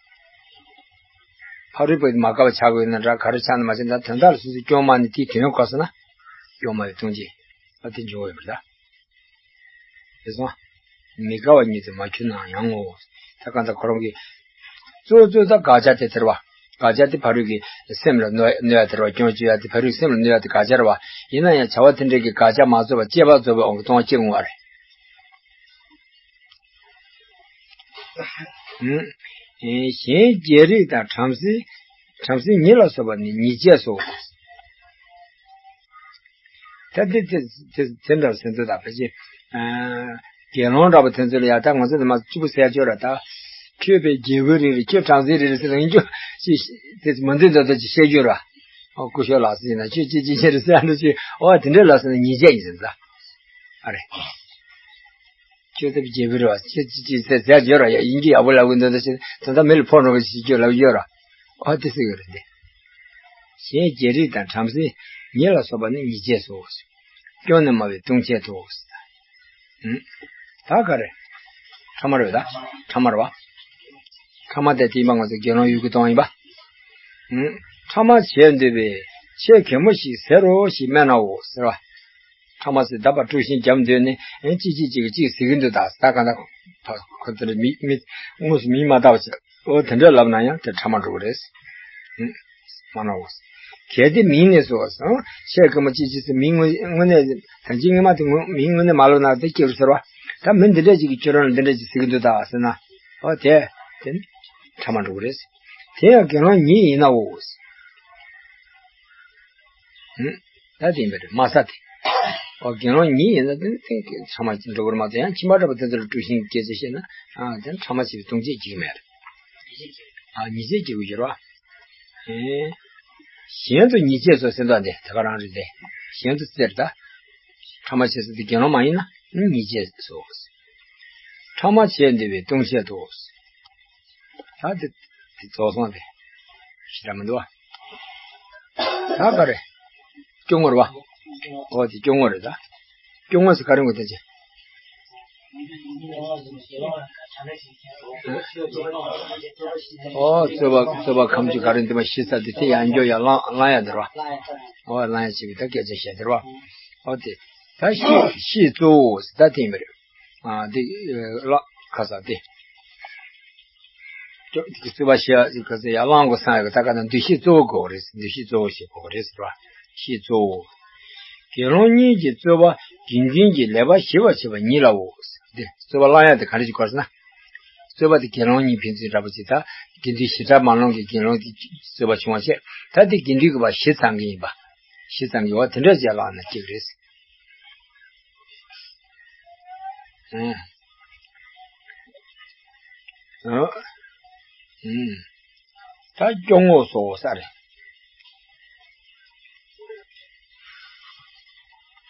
ཕ་རོལ་པོ་མ་དགའ་བ་ཆགས་དགོས་ན་འདྲ་ག་རེ་ཆགས་ན་མ་ཆགས་ན་དོན་དག་ལ་སོ་སོའི་སྐྱོན་མ་ནི་དེའི་དོན་གོ་ས་ན། སྐྱོན་མ་བའི་ལྟུང་བྱེད་ཨ་དེ་འབྱུང་བ་ཡིན་པར་ད། དེ་སོང་། མི་དགའ་བ་ཉིད་དུ་མ་གྱུར་ན་ཡང་ངོ་། ད་གང་ལྟར་ཁོ་རང་གི་གཙོ་གཙོ་ད་དགག་བྱ་དེ་དེ་རེད་བ། དགག་བྱ་དེ་ཕ་རོལ་གྱི་སེམས་ལ་གནོད་གནོད་ཡ་དེ་རེད་བ། སྐྱོན་བརྗོད་ཡ་དེ་ཕ་རོལ་གྱི་སེམས་ལ་གནོད་ཡ་དེ་དགག་བྱ་རེད་བ། ཡིན་ན་ཡང་བྱ་བ་དེ་འདྲའི་གི་དགག་བྱ་མ་རྫོགས་པ་དཔྱད་པ་རྫོགས་པའི་དབང་གིས་ལྟུང་བ་སྐྱེ་འོང་བ་རེད། ཨུམ། གཞན་རྒྱལ་རིགས་དང་བྲམ་ཟེ། བྲམ་ཟེ་ཉིད་ལ་སོགས་པ་ནི་ཉེས་བྱས་སོ། ད་དེ་དེ་དེ་དེ་འདྲ་ཟེར་འདུག་ད་ཕལ་ཆེར། ཨ། དགེ་སློང་འདྲ་པོ་དེ་ཚོ་ལ་ཡ་ད་ང་ཚོ་དེ་མ་གཅིག་པུ་ཟེར་ཡ་ཅོ་ར་ད། ཁྱོད་དཔེ་རྒྱལ་པོ་རེད་རེད། ཁྱོད་བྲམ་ཟེ་རེད་རེད་ཟེར་ལ་ཡིན་རྒྱུ་ཅི་དེ་མི་འདི་འདི་འདི་ཅི་བཤད་རྒྱུ་ར། ཨོ་སྐུ་ཞབས་ལགས་སེ་ཡིན་ན་ཁྱོད་ཅི་ཅི་ཅི་རེད་ཟེར་ཡ་འདི་ཅི་ཨོ་དེ་འདྲ་ལ་སོང་ན་ཉེས་བྱས་ཡིན་ཟེར་ད། ཨ་རེ། ཁྱོད་ཚོ་རྒྱལ་པོ་རེད་བ། ཁྱོད་ཅི་ཅི་ཟེར་ཟེར་ཡོད་ར། ཡ་ཡིན་གྱི་ཡག་པོ་ལབ་གི་འདུག་ད་ཅི་ད་ལྟ་མི་ལ་ཕོག་འགྲོ་གི་ཅི་ཅི་ལབ་ཡོད་ར། ཨ་དེ་ཟེར་གི་རེད་དེ། གཞན་རྒྱལ་རིགས་དང་བྲམ་ཟེ་ཉེ་ལ་སོགས་པ་ནི་ཉེས་བྱས་སོ། སྐྱོན་ནི་སྨྲ་བའི་ལྟུང་བྱེད་དོ། ཨུམ། ད་ག་རེ། ཕྲ་མ་རེད་ད། ཕྲ་མ་རེད་བ། ཕྲ་མ་དེ་དེ་ཡིན་པ་ང་ཚོ་དགེ་སློང་ཡུལ་གྱི་གཏོང་ཡིན་པ། ཨུམ། ཕྲ་མ་བྱས་འདོད་པས་ཆེ་གེ་མོ་ཞིག་ཟེར་རོ་ཞེས་སྨྲས་ནའོ་ཟེར་བ། ཕྲ་མ་ཟེར་བརྡབ་པ་དཀྲུག་ཤིང་རྒྱབ་འདོད་ནས་ཨེ་ཅི་ཅི་ཅིག་ཅིག་ཟེར་གི་འདུག་ད་ད་ག་ད་ཁོ་དེ་འདྲ་མི་མི་དངོས་སུ་མིང་མ་བཏགས་པ་བྱས་ཨོ་དེ་འདྲ་ལབ་ན་ཡང་དེ་ཕྲ་མ་འགྲོ་གི་རེད། སྨྲས་ནའོ། གལ་ཏེ་མིང་ནས་སོ། ཆེ་གེ་མོ་ཅི་ཅི་ཟེར་མིང་དངོས་དངོས་གནས་ད་ཅི་སྔོན་མ་དེ་དངོས་མིང་དངོས་གནས་མ་ལབ་ན་དེ་སྐྱེ་རུ་ཟེར་བ། ད་མི་འདི་འདྲ་ཅིག་གིས་ཁྱོད་རང་ལ་འདི་འདྲ་ཅིག་ཟེར་གི་འདུག་ད་ཟེར་ན། ཨོ་དེ་དེ་ནི་ཕྲ་མ་འགྲོ་གི་རེད། དེ་ཡང་དགེ་སློང་ཉིད་ཡིན་ནའོ། ད་དེ་ཡིན་པ་རེད་མ་ས་དེ། ཨོ་དགེ་སློང་ཉིད་ཡིན་ན་དེ་དེ་ཕྲ་མ་འགྲོ་གི་རེད་མ་གཏོགས་ཡང་ཁྱིམ་པ་འདྲ་པོ་དེ་ཚོ་ལ་དཀྲུག་ཤིང་སྐད་ཆ་བཤད་ན་ཨ་དེ་ཕྲ་མ་བྱས་པའི་ལྟུང་བྱེད་ཅིག་མེད་རེད། ཨ་ཉེས་བྱས་ཀྱི་དགོས་ཀྱི་རེད་བ། ཨེ། གཞན་དུ་ཉེས་བྱས་སོ་ཟེར་འདུག་སྟེ་དེ་ག་རང་རེད་དེ། གཞན་དུ་ཟེར་ད། ཕྲ་མ་བྱས་ཟེར་དེ་དགེ་སློང་མ་ཡིན་ན་ཉེས་བྱས་སོ། ཕྲ་མ་བྱས་འདོད་པའི་ལྟུང་བྱེད་དོ། ད་དེ་དེ་རྫོགས་སོང་སྟེ། ཞེ་དྲག་མི་འདུག་བ། ད་ག་རེ། སྐྱོ་ངོ་རེད་བ། ཨོ་དེ་སྐྱོ་ངོ་རེད་ད། སྐྱོ་ངོ་ཟེར་ག་རེ་ངོ་ད་ཅི། ཨོ་རྩོད་པ་རྩོད་པ་ཁམ་ཆུ་ག་རེ་འདི་མ་ཤི་ས་དེ་དེ་ཡང་འགྱོ་ཡང་བླང་བླང་ཡ་འདིར་བ། ཨོ་བླང་ཡ་ཆེ་བའི་ད་སྐད་ཆ་བཤད་འདིར་བ། ཨོ་དེ་ད་ཤི་ཤི་གཙོ་བོ་ཟེར་ད་དེ་མི་རེད། ཨ་དེ་ལ་ཁ་ས་དེ། ཅོ་རྩོད་པ་བཤད་ཡ་ག་ཚོད་ཡར་བླང་དགོས་བསམ་ཡ་གི་ད་ག་ན་འདུ་ཤེས་གཙོ་བོ་དགོས་རེད། འདུ་ཤེས་གཙོ་བོ་ཞིག་དགོས་རེད་ཟེར་བ། ཤེས་གཙོ་བོ། དགེ་སློང་གཉིས་ཀྱི་རྩོད་པ་དགེ་འདུན་གྱི་ལེགས་པར་ཞི་བར་བྱེད་པ་ཉིད་ལའོ། འདི་རྩོད་པ་བླང་ཡ་དེ་ག་རེ་ཞིག་དགོས་ཟེར་ན། རྩོད་པ་དེ་དགེ་སློང་གཉིས་ཕན་ཚུན་འདྲ་པོ་ཅིག་ད་དགེ་འདུན་ཞི་དྲག་མ་ལོངས་ཀྱི་དགེ་སློང་དེ་རྩོད་པ་བྱུང་བ་བྱས་ད་དེ་དགེ་འདུན་གྱི་བ་ཞི་ཚང་གི་ཡིན་པ། ཞི་ཚང་གི་བ་དེ་འདྲ་བྱས་བླངས་ན་གཅིག་རེད། ཨང་། ཨང་། ཨང་། ད་སྐྱོ་ངོ་སོགས་ས་རེད།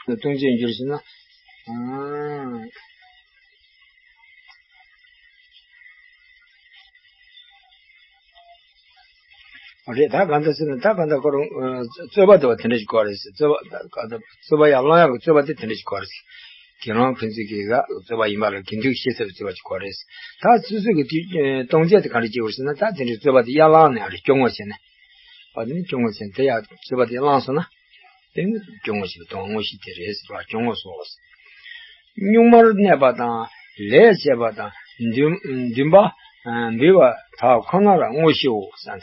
ལྟུང་བྱེད་འགྱུར་ཞེ་ན། ཨང་། རེད་ད་ག་འདྲ་ཟེར་ན་ད་ག་འདྲ་ཁོ་རང་རྩོད་པ་དེ་བ་དེ་འདྲ་ཞིག་གོ་རེད་ཟེར། རྩོད་པ་ད་ག་འདྲ་རྩོད་པ་ཡར་བླང་ཡག་གི་རྩོད་པ་དེ་དེ་འདྲ་ཞིག་གོ་རེད་ཟེར། དགེ་སློང་ཕན་ཚུན་གྱི་ག་རྩོད་པ་ཡིན་པ་ལ་དགེ་འདུན་ཤེས་ཚར་བའི་རྩོད་པ་ཞིག་གོ་རེད་ཟེར། ད་སོ་སོ་གི་དེ་ལྟུང་བྱེད་དེ་ག་འདྲ་སྐྱེ་བ་ཟེར་ན་ད་དེ་འདྲའི་རྩོད་པ་དེ་ཡར་བླངས་ནས་ཨ་རེ་སྐྱོ་ངོ་བྱས་ནས། ཨ་ནི་སྐྱོ་ངོ་བྱས་ནས་དེ་ཡར་རྩོད་པ་དེ་བླངས་སོང་ན། དེ་ནི་སྐྱོ་ངོ་ཞིག་ལ་ལྟུང་བ་དངོས་གཞི་དེ་རེད་ཟེར་བ་སྐྱོ་ངོ་སོགས། གཉུག་མར་གནས་པ་དང་ལས་བྱེད་པ་དང་འདུན་འདུན་པ་འབུལ་བ་དག་ཁོ་ན་ལ་དངོས་གཞིའོ་ཟེར།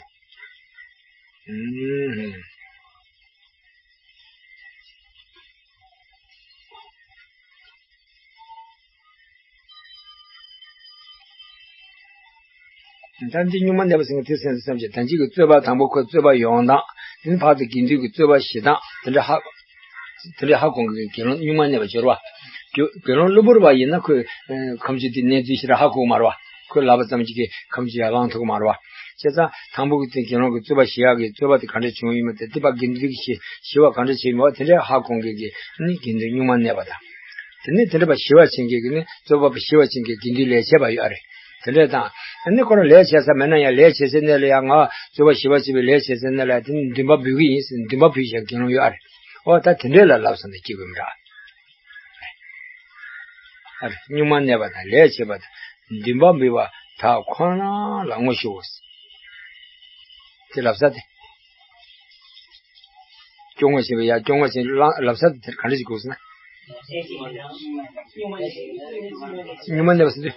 ད་འདི་གཉུག་མ་གནས་པ་ཟེར་མཁན་དེ་སེམས་སུ་བསམ་བྱས་ད་གཅིག་གི་རྩོད་པ་དང་པོ་ཁོ་རྩོད་པ་ཡོང་སྟངས་དེ་ནི་བར་དུ་དགེ་འདུན་གྱི་རྩོད་པ་ཞི་སྟངས་དེ་འདྲ་ཧ་དེ་འདྲ་ཧ་གོ་མཁན་གྱི་དགེ་སློང་གཉུག་མ་གནས་པ་སྦྱོར་བ། དགེ་སློང་གློ་བུར་བ་ཡིན་ན་ཁོས་ཁམས་ཆུ་དེ་གནས་ཚུལ་ཞེ་དྲག་ཧ་གོ་མ་རེད་བ། ཁོས་ལབ་པ་ཙམ་གྱིས་ཁམས་ཀྱི་ཡར་ལངས་ཐུབ་ཀྱི་མ་རེད་བ། བྱས་ཙང་དང་པོ་གི་དེ་དགེ་སློང་གི་རྩོད་པ་ཞི་བ་གི་རྩོད་པ་དེ་ག་འདྲ་བྱུང་ཡིན་མིན་དེ་དེ་བར་དགེ་འདུན་གྱི་ཞི་བ་ག་འདྲ་བྱས་ཡིན་མིན་དེ་འདྲའི་ཧ་གོ་མཁན་གྱི་ནི་དགེ་འདུན་གཉུག་མ་གནས་པ་དང་། དེ་ནས་དེ་འདྲ་བ་ཞི་བ་ཅན་གྱི་གི་ནི་རྩོད་པ་པོ་ཞི་བ་ཅན་གྱི་དགེ་འདུན་ལས་བྱེད་པ་ཡོད་རེད། དེ་འདྲ་དང་། ཨ་ནི་ཁོ་རང་ལས་བྱེད་ས་མེད་ན་ཡང་ལས་བྱེད་སའི་གནས་ལ་ཡང་ང་རྩོད་པ་ཞི་བ་བྱེད་པའི་ལས་བྱེད་སའི་གནས་ལ་ཡང་དེ་ནི་འདུན་པ་འབུལ་གི་ཡིན་ཟེར་འདུན་པ་འབུལ་བྱེད་དགེ་སློང་ཡོད་རེད། འོ་ད་དེ་འདྲ་ལ་ལབ་སོང་ན་སྐྱིད་པོ་མི་འདྲ། ཨ་རེ། གཉུག་མ་གནས་པ་དང་ལས་བྱེད་པ་དང་འདུན་པ་འབུལ་བ་དག་ཁོ་ན་ལ་ངོ་ཤེས་འོ། དེ་ལབ་ས་དེ། སྐྱོ་ངོ་ཤེས་པ་ཡ་སྐྱོ་ངོ་ཤེས་ལ་ལབ་ས་དེ་ག་འདྲ་ཞིག་དགོས་ཟེར་ན། གཉུག་མ་གནས་པ་ཟེར་དུས།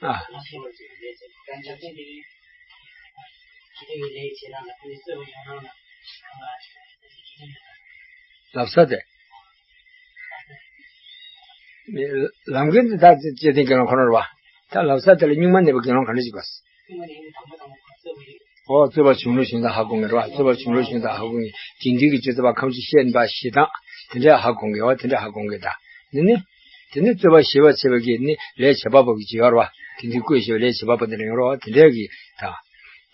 ཨ། ལབ་ས་དེ། ལམ་ཀུན་དེ་དག་བཅས་ཏེ་དགེ་སློང་ཁོ་ན་རེད་བ། ད་ལབ་ས་དེ་ལ་གཉུག་མ་གནས་པའི་དགེ་སློང་ག་འདྲ་ཞིག་བ། ཨོ་རྩོད་པ་བྱུང་ལུགས་བྱུང་དང་ཧ་གོ་ངེས་རེད་བ། རྩོད་པ་བྱུང་ལུགས་བྱུང་དང་ཧ་གོ་ངེས། དགེ་འདུན་གྱི་སྤྱོད་ཚུལ་བ་ཁམས་ཀྱི་བཤད་པ་ཞེ་སྡང་དེ་འདྲ་ཧ་གོ་ངེས་བ། དེ་འདྲ་ཧ་གོ་ངེས་ད། འདི་ནི། དེ་ནི་རྩོད་པ་ཞི་བ་བྱེད་པ་གི་ནི་ལས་བྱེད་པ་པོ་གི་ཅི་ཡོད་རེད་བ། དགེ་འདུན་བསྐོས་ཞེས་པའི་ལས་བྱེད་པ་པོ་དེ་འདྲ་ཡོད་རེད་བ། དེ་འདྲ་གི་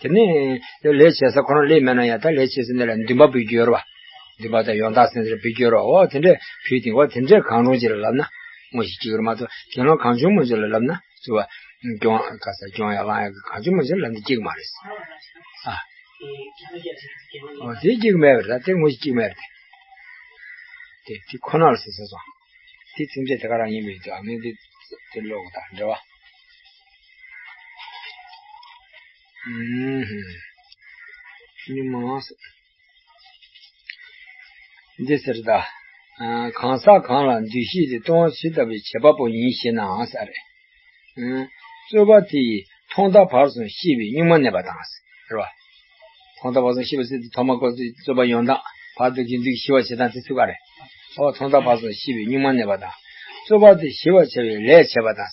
ད། དེ་ནས་ལས་བྱེད་ས་ཁོ་རང་ལས་མེད་ན་ཡང་ད་ལས་བྱེད་ས་འདི་ལ་འདུན་པ་འབུལ་རྒྱུ་ཡོད་རེད་བ། འདུན་པ་དང་ཡོན་བདག་སེམས་ཟེར་འབུལ་རྒྱུ་ཡོད་རེད་བ། འོ་དེ་འདྲས་ཕུལ་ཏེ་འོ་དེ་འདྲས་གང་རུང་ཅིག་ལ་ལབ་ན་ངོ་ཤེས་ཀྱི་ཡོད་རེད་མ་གཏོགས་དགེ་སློང་གང་བྱུང་མང་བྱུང་ལ་ལབ་ན་རྩོད་པ་སྐྱོང་ག་ས་སྐྱོང་ཡ་ལང་ཡ་གི་གང་བྱུང་མང་བྱུང་ལབ་ན་སྐྱིད་མ་རེད། ཨ། འོ་དེ་སྐྱིད་མེད་པ་རེད། ད་དེ་ངོ་ཤེས་སྐྱིད་མེད་རེད། དེ་དེ་ཁོ་ན་ལ་ཟེར་ཟེར་སོང་། དེ་ཚིགས་བཅད་དེ་ག་རང་ཡིན་པའི་དུས་ཨ་ནི་དེ་དེ་ཀློག་དང་འདྲ་བ། ཉི་མ། འདི་ཟེར་ད། གང་ཟག་གང་ལ་འདུ་ཤེས་དེ་གཏོང་བ་ཇི་ལྟ་བུའི་བྱེད་པ་པོ་ཡིན་ཞེ་ན་ཟེར་རེད། རྩོད་པ་དེ་ཡི་ཐོག་མཐའ་བར་གསུམ་ཤེས་པའི་གཉུག་མ་གནས་པ་དང་། རེད་བ། ཐོག་མཐའ་བར་གསུམ་ཤེས་པ་ཟེར་དུས་ཐོག་མ་ཀོ་རྩོད་པ་ཡོང་སྟངས་བར་དུ་དགེ་འདུན་གྱི་ཞི་བ་བྱེད་སྟངས་དེ་ཚུགས་ཀ་རེད། ཨོ་ཐོག་མཐའ་བར་གསུམ་ཤེས་པའི་གཉུག་མ་གནས་པ་དང་། རྩོད་པ་དེ་ཞི་བར་བྱ་བའི་ལས་བྱེད་པ་དང་།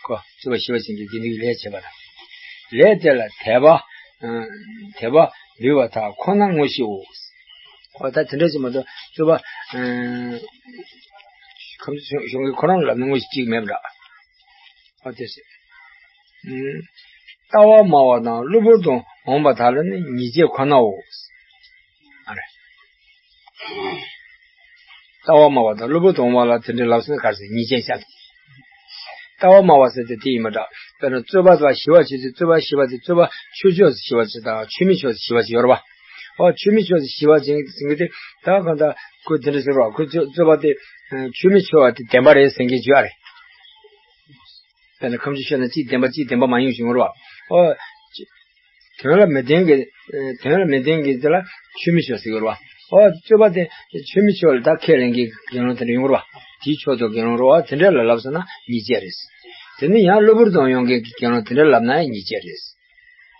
ཁོ་རྩོད་པ་ཞི་བར་བྱེད་མཁན་དགེ་འདུན་གྱི་ལས་བྱེད་པ་དང་། ལས་དེ་ལ་དད་པ། དད་པ་འབུལ་བ་དག་ཁོ་ན་ངོ་ཤེས་འོ། ཁོ་ད་དེ་འདྲ་ཞིག་མ་གཏོགས་རྩོད་པ། ཁམས་གཞུང་གི་ཁོ་རང་ལ་ནི་ངོ་ཤེས་ཅིག་མེད་པ་འདྲ། ཨ་དེ་སེ། ལྟ་བ་སྨྲ་བ་དང་གློ་བུར་དུ་འོངས་པ་དག་ལ་ནི་ཉེས་བྱས་ཁོ་ནའོ། ཨ་རེ། ལྟ་བ་སྨྲ་བ་དང་གློ་བུར་དུ་འོངས་པ་ལ་དེ་འདྲའི་ལབ་སོང་ག་ཟེར་ཉེས་བྱས་བཤད། ལྟ་བ་སྨྲ་བ་ཟེར་ཏེ་དེ་ཡིན་པ་འདྲ། དཔེར་ན་རྩོད་པ་ལ་ཞི་བ་བྱེད་ཚེ་རྩོད་པ་ཞི་བ་དེ་རྩོད་པ་ཆོས་ཕྱོགས་སུ་ཞི་བ་ཅིག་དང་ཆོས་མེད་ཕྱོགས་སུ་ཞི་བ་ཅིག་ཡོད་རེད་བ། ཨོ་ཆོས་མེད་ཕྱོགས་སུ་ཞི་བ་ཅིག་ཟེར་མཁན་དེ་ད་གང་ལྟར་ཁོས་དེ་འདྲ་ཟེར་བ་ཁོས་རྩོད་པ་དེ་ཆོས་མེད་ཕྱོགས་པ་དེ་བདེན་པ་རེད་ཟེར་མཁན་བརྗོད་ཡ་རེད། དཔེར་ན་ཁམས་ཆོས་ཤོད་ན་གཅིག་བདེན་པ་གཅིག་བདེན་པ་མ་ཡིན་ཞུ་ངོར་བ། ཨོ། དོན་ལ་མི་ལྡན་གྱི། དོན་ལ་མི་ལྡན་གྱི་དེ་ལ་ཆོས་མེད་ཕྱོགས་ཟེར་གྱི་རེད་བ། ཨོ་རྩོད་པ་དེ་ཆོས་མེད་ཕྱོགས་ལ་ད་ཁས་ལེན་གྱི་དགེ་སློང་དེ་འདྲ་ཡོང་གི་རེད་བ། དེའི་ཕྱོགས་དུ་དགེ་སློང་རེད་བ། དེ་འདྲ་ལ་ལབ་སོང་ན་ཉེས་བྱས་རེད། དེ་ནི་ཡང་གློ་བུར་དུ་ཡོང་མཁན་གྱི་དགེ་སློང་དེ་འདྲ་ལབ་ན་ཡང་ཉེས་བྱས་རེད།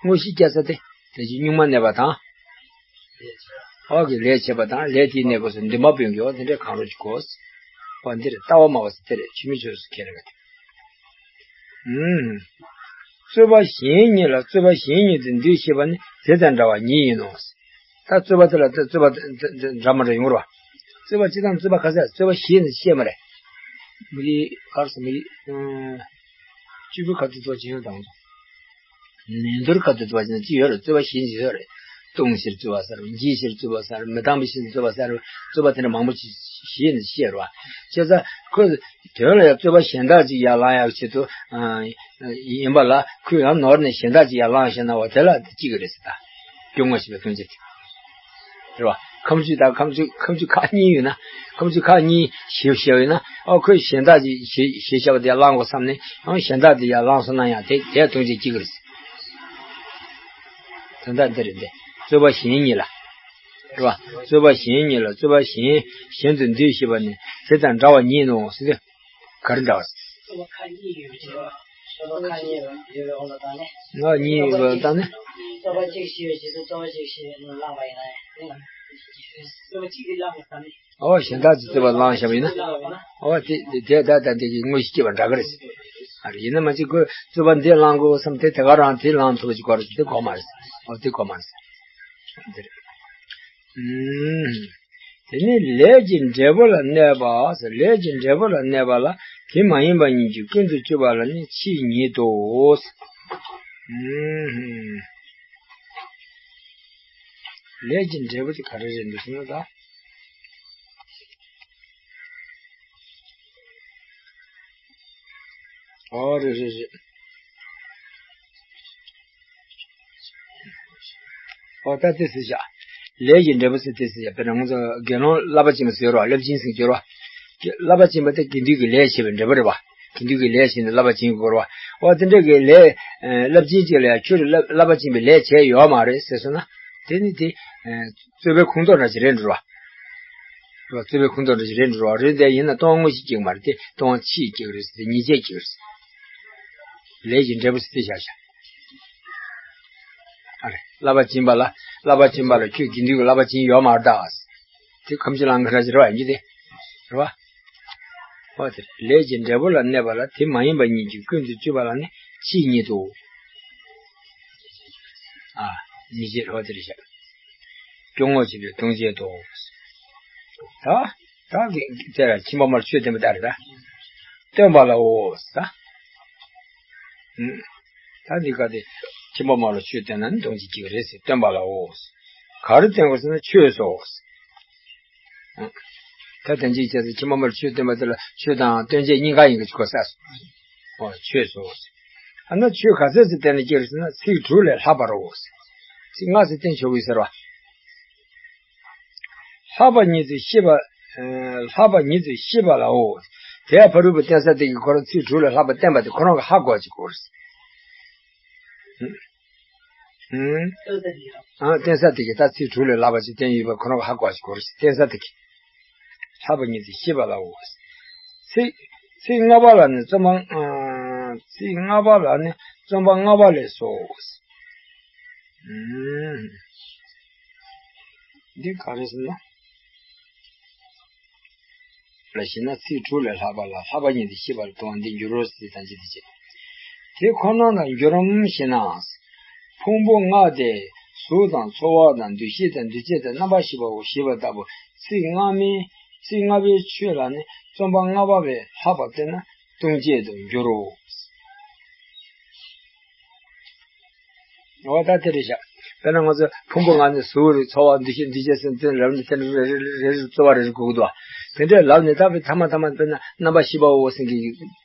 དངོས་གཞི་སྐྱེ་ས་དེ་དེ་བཞིན་གཉུག་མ་གནས་པ་དང་། འོག་གི་ལས་བྱེད་པ་དང་ལས་དེའི་གནས་སྐབས་སུ་འདུན་པ་འབུལ་གྱི་འོག་དེ་འདྲའི་གང་རུང་གི་གོ། འོ་འདིར་ལྟ་བ་སྨྲ་བ་ཟེར་དེ་རེད། ཆོས་མེད་ཕྱོགས་སུ་ཁས་ལེན་པ་དེ། ཨུམ། རྩོད་པ་གཞན་ཉིད་ལ་རྩོད་པ་གཞན་ཉིད་དུ་འདུས་ཤེས་པ་ནི་དེ་དང་འདྲ་བ་ཉིད་ཡིན་ནོ། ད་རྩོད་པ་དེ་ལ་ད་རྩོད་པ་འདྲ་མི་འདྲ་ཡོང་རོ། རྩོད་པ་སྤྱི་དང་རྩོད་པ་ཁ་ཟས་རྩོད་པ་གཞན་ནི་ཤེས་མ་རེད། མི་རིགས་གར་སོང་མི་རིགས། སྤྱི་བོ་ཁ་ཐུག་ཐོག་ཅི་ཡོད་དང་། ནན་ཏུར་ཁ་ཐུག་ཐུག་པ་ཅན་ཅི་ཡོད་རེད། རྩོད་པ་གཞན་ཅི་ཡོད་རེད། ལྟུང་ཕྱིར་རྩོད་པ་ཟེར། འཇིགས་ཕྱིར་རྩོད་པ་ཟེར། མི་ལྡང་བའི་ཕྱིར་རྩོད་པ་ཟེར། རྩོད་པ་དེ་འདྲ་མང་པོ་ཅིག་ཞིག་ནས་བཤད་རོགས། བྱས་ཙང་ཁོས་དོན་ལ་ཡང་རྩོད་པ་གཞན་དག་ཅིག་ཡར་ལངས་ཡག་ཆེད་དུ་ཡིན་པ་ལ་ཁོས་ཡང་ནོར་ནས་གཞན་དག་ཅིག་ཡར་ལངས་ཤེ་ན་བ་དེ་ལ་དེ་གཅིག་གི་རེད་ཟེར་ད། སྐྱོ་ངོ་ཞེས་པའི་ལྟུང་བྱེད་དེ། རེད་བ། ཁམས་ཆོས་དང་ཁམས་ཆོས་ཁམས་ཆོས་ཁག་གཉིས་ཡོད་ན། ཁམས་ཆོས་ཁག་གཉིས་ཞེས་བཤད་ཡོད་ན། ཨ་ཁོས་གཞན་དག་ཅིག་ཞེས་ཞེས་བྱ་བ་དེ་ཡར་ལངས་དགོས་བསམ་ནས་ཡང་གཞན་དག་དེ་ཡར་ལངས་སོང་ན་ཡང་དེ་དེ་ལྟུང་བྱེད་གཅིག་གི་རེད། དོན་དག་འདི་རེད་འདི། རྩོད་པ་གཞན་ཉིད་ལ། རེད་བ། རྩོད་པ་གཞན་ཉིད་ལ་རྩོད་པ་གཞན་གཞན་དུ་འདུས་ཤེས་པ་ནི་དེ་དང་འདྲ་བ་ཉིད་ནོ་ཟེར་ཏེ། ག་རེ་འདྲ་བ། རྩོད་པ་ཁག་གཉིས་ཡོད་པའི་ཕྱིར་རོ། རྩོད་པ་ཁག་གཉིས་ཡོད་པའི་འོག་ལ་བཏང་ནས། ང་གཉིས་ཡོད་པའི་འོག་ལ་བཏང་ནས། རྩོད་པ་གཅིག་ཞི་བའི་རྗེས་སུ་རྩོད་པ་གཅིག་ཞི་བའི་ནང་བླངས་པ་ཡིན་ན་ཡང་། རྩོད་པ་གཅིག་གིས་བླངས་པ་བཏང་ནས། ཨོ་གཞན་དག་ཅིག་རྩོད་པ་བླངས་བཞག་པ་ཡིན་ན། ཨོ་དེ་དེ་དེ་ད་ད་དེ་གི་དངོས་གཞི་སྐྱེ་བ་འདྲ་གི་རེད། ཨ་རེ་ཡིན་ན་མ་གཅིག་ཁོས་རྩོད་པ་འདི་བླངས་དགོས་བསམ་དེ་དེ་ག་རང་དེ་བླངས་ཐུབ་པ་ཅིག་དགོས་རེད། དེ་དགོས་མ་རེད། ཨོ་དེ་དགོས་མ་རེད། འདི་རེད། ཨུམ། དེ་ནས་ལས་ཀྱི་འབྲས་བུ་ལ་གནས་པ་ཟེར། ལས་ཀྱི་འབྲས་བུ་ལ་གནས་པ་ལ། དེ་མ་ཡིན་པ་ཉིད་ཀྱིས་ཀུན་ཏུ་སྤྱོད་པ་ལ་ནི་ཕྱིས་ཉིད་དོ། ཨུམ། ལས་ཀྱི་འབྲས་བུ་དེ་ག་རེ་རེད་འདུག་ཟེར་ན་ད། ཨོ་རེད་རེད་རེད། ཨོ་ད་དེ་ཟེར་བྱ། ལས་ཀྱི་འབྲས་བུ་ཟེར་དེ་ཟེར་བྱ། དཔེར་ན་ང་ཚོ་དགེ་སློང་བསླབ་པ་སྦྱིན་པ་ཟེར་རོ། བསླབ་སྦྱིན་ཟེར་གྱི་རོ། བསླབ་པ་སྦྱིན་པ་དེ་དགེ་འདུན་གྱི་ལས་བྱས་པའི་འབྲས་བུ་རེད་བ། དགེ་འདུན་གྱི་ལས་བྱས་ནས་བསླབ་པ་སྦྱིན་དགོས་རོ། ཨོ་དེ་འདྲ་གི་ལས། བསླབ་སྦྱིན་ཅིག་ལ་ཡང་ཁྱོད་ཀྱིས་བསླབ་བསླབ་པ་སྦྱིན་པའི་ལས་བྱས་ཡོད་མ་རེད་ཟེར་སོང་ན། དེ་ནི་དེ། རྩོད་པའི་ཁུངས་གཏོགས་འདྲ་ཞིག་རེད་འགྲོ་རོ། རོ། རྩོད་པའི་ཁུངས་གཏོགས་འདྲ་ཞིག་རེད་འགྲོ་རོ། རེད་དེ་ཡིན་ན་སྟོང་པ་དངོས་གཞི་གཅིག་མ་རེད་དེ། སྟོང་པ་ཕྱིས་གཅིག་རེད་ཟེར་ཏེ་ཉིད་ཅེས་གཅིག་རེད་ཟེར། ལས་ཀྱི་འབྲས་བུ་ཟེར་ཏེ་བཞག་བཞག་ཨ་རེ། བསླབ་པ་སྦྱིན་པ་ལ། བསླབ་པ་སྦྱིན་པ་ལ་ཁྱོད་དགེ་འདུན་གྱི་བསླབ་པ་སྦྱིན་ཡོད་མ་རེད་ད། དེ་ཁམས་ཀྱི་ལང་ཀ་ར་ཞིག་རེད་བ། ཡིན་གྱི་དེ། རེད་བ། ཨོ་དེ་ལས་ཀྱི་འབྲས་བུ་ལ་གནས་པ་ལ་དེ་མ་ཡིན་པ་ཉིད་ཀྱིས་ཀུན་ཏུ་སྤྱོད་པ་ལ་ནི་ཕྱིས་ཉིད་དོ། ཨ། ཉིད་ཅེས་ཨོ་དེ་རེད་བཞག་སྐྱོ་ངོ་བྱེད་པའི་ལྟུང་བྱེད་དོ། ད། ད་དེ་དེ་ལ་ཁྱིམ་པ་མར་ཆོས་བསྟན་པ་ལྟར་ད། སྟོན་པ་ལའོ། ད། ཨུམ། ད་འདི་ག་དེ། ཁྱིམ་པ་མར་ལ་ཆོས་བསྟན་ན་ནི་ལྟུང་བྱེད་གཅིག་རེད་ཟེར། སྟོན་པ་ལའོ། ག་རེ་སྟོན་དགོས་ཟེར་ན་ཆོས་སོ། ཨུམ། ད་དོན་གཅིག་བྱས་ཙང་ཁྱིམ་པ་མར་ཆོས་བསྟན་པ་དེ་ལ་ཆོས་དང་སྟོན་བྱེད་གཉིས་ཀ་ཡིན་གྱི་གོ་ས་སོ། ཨོ་ཆོས་སོ། ཨ་ན་ཆོས་ག་ཚོད་ཙམ་བསྟན་ན་སྐྱེ་རུ་ཟེར་ན་ཚིག་དྲུག་ལས་ལྷག་པ་རོ། ཚིག་ལྔ་ཙམ་བསྟན་ཆོག་གི་ཟེར་བ། ལྷག་པ་ཉིད་དུ་ཤེས་པ། ལྷག་པ་ཉིད་དུ་ཤེས་པ་ལའོ། དེ་ཡང་ཕ་རོལ་པོ་བསྟན་ས་དེ་གིས་ཁོ་རང་ཚིག་དྲུག་ལས་ལྷག་པ་བསྟན་པ་དེ་ཁོ་རང་གིས་ཧ་གོ་ཅིག་གོ་རེད། ཨང་། བསྟན་ས་དེ་གིས་ད་ཚིག་དྲུག་ལས་ལྷག་པ་ཅིག་བསྟན་ཡོད་པ་ཁོ་རང་གིས་ཧ་གོ་ཅིག་གོ་རེད། བསྟན་ས་དེ་གིས། ལྷག་པ་ཉིད་དུ་ཤེས་པ་ལའོ། ཚིག་ཚིག་ལྔ་པ་ལ་ནི་རྩོམ་པ། ཚིག་ལྔ་པ་ལ་ནི་རྩོམ་པ་ལྔ་པ་ལས་སོ། འདི་ག་རེ་ཟེར་ན། ལ་ཞེ་ན་ཚིག་དྲུག་ལས་ལྷག་པ་ལ་ལྷག་པ་ཉིད་དུ་ཤེས་པར་ལྟུང་བ་འདི་འགྱུར་རོ་ཟེར་དང་ཅི་སྟེ་བྱེད། དེ་ཁོ་ན་ལ་འགྱུར་རམ་ཞེ་ན། ཕུང་པོ་ལྔ་སྟེ་གཟུགས་དང་ཚོར་བ་དང་འདུ་ཤེས་དང་འདུ་བྱེད་དང་རྣམ་པར་ཤེས་པའོ་ཞེས་པ་ལྟ་བུ་ཚིག་སྔ་མའི་ཚིག་ལྔ་པའི་ཆོས་ལ་ནི་རྩོམ་པ་ལྔ་པ་བས་ལྷག་པར་བསྟན་ན་ལྟུང་བྱེད་དུ་འགྱུར་རོ། འོ་ད་དེ་རེད་བཞག་དཔེར་ན་ང་ཚོ་ཕུང་པོ་ལྔ་ནི་གཟུགས་རེད། ཚོར་བ་འདུ་ཤེས་འདུ་བྱེད་ཟེར་དེ་ལབ་ནས་དེ་རེ་རེ་རེ་རེ་རྩོལ་བ་རེ་རེ་དགོས་ཀྱི་འདུག་དེ་འདྲས་ལབ་ནས་ད་དཔེ་ཐ་མ་ཐ་མ་དཔེར་ན་རྣམ་པར་ཤེས་པའོ་ཟེར་གྱི་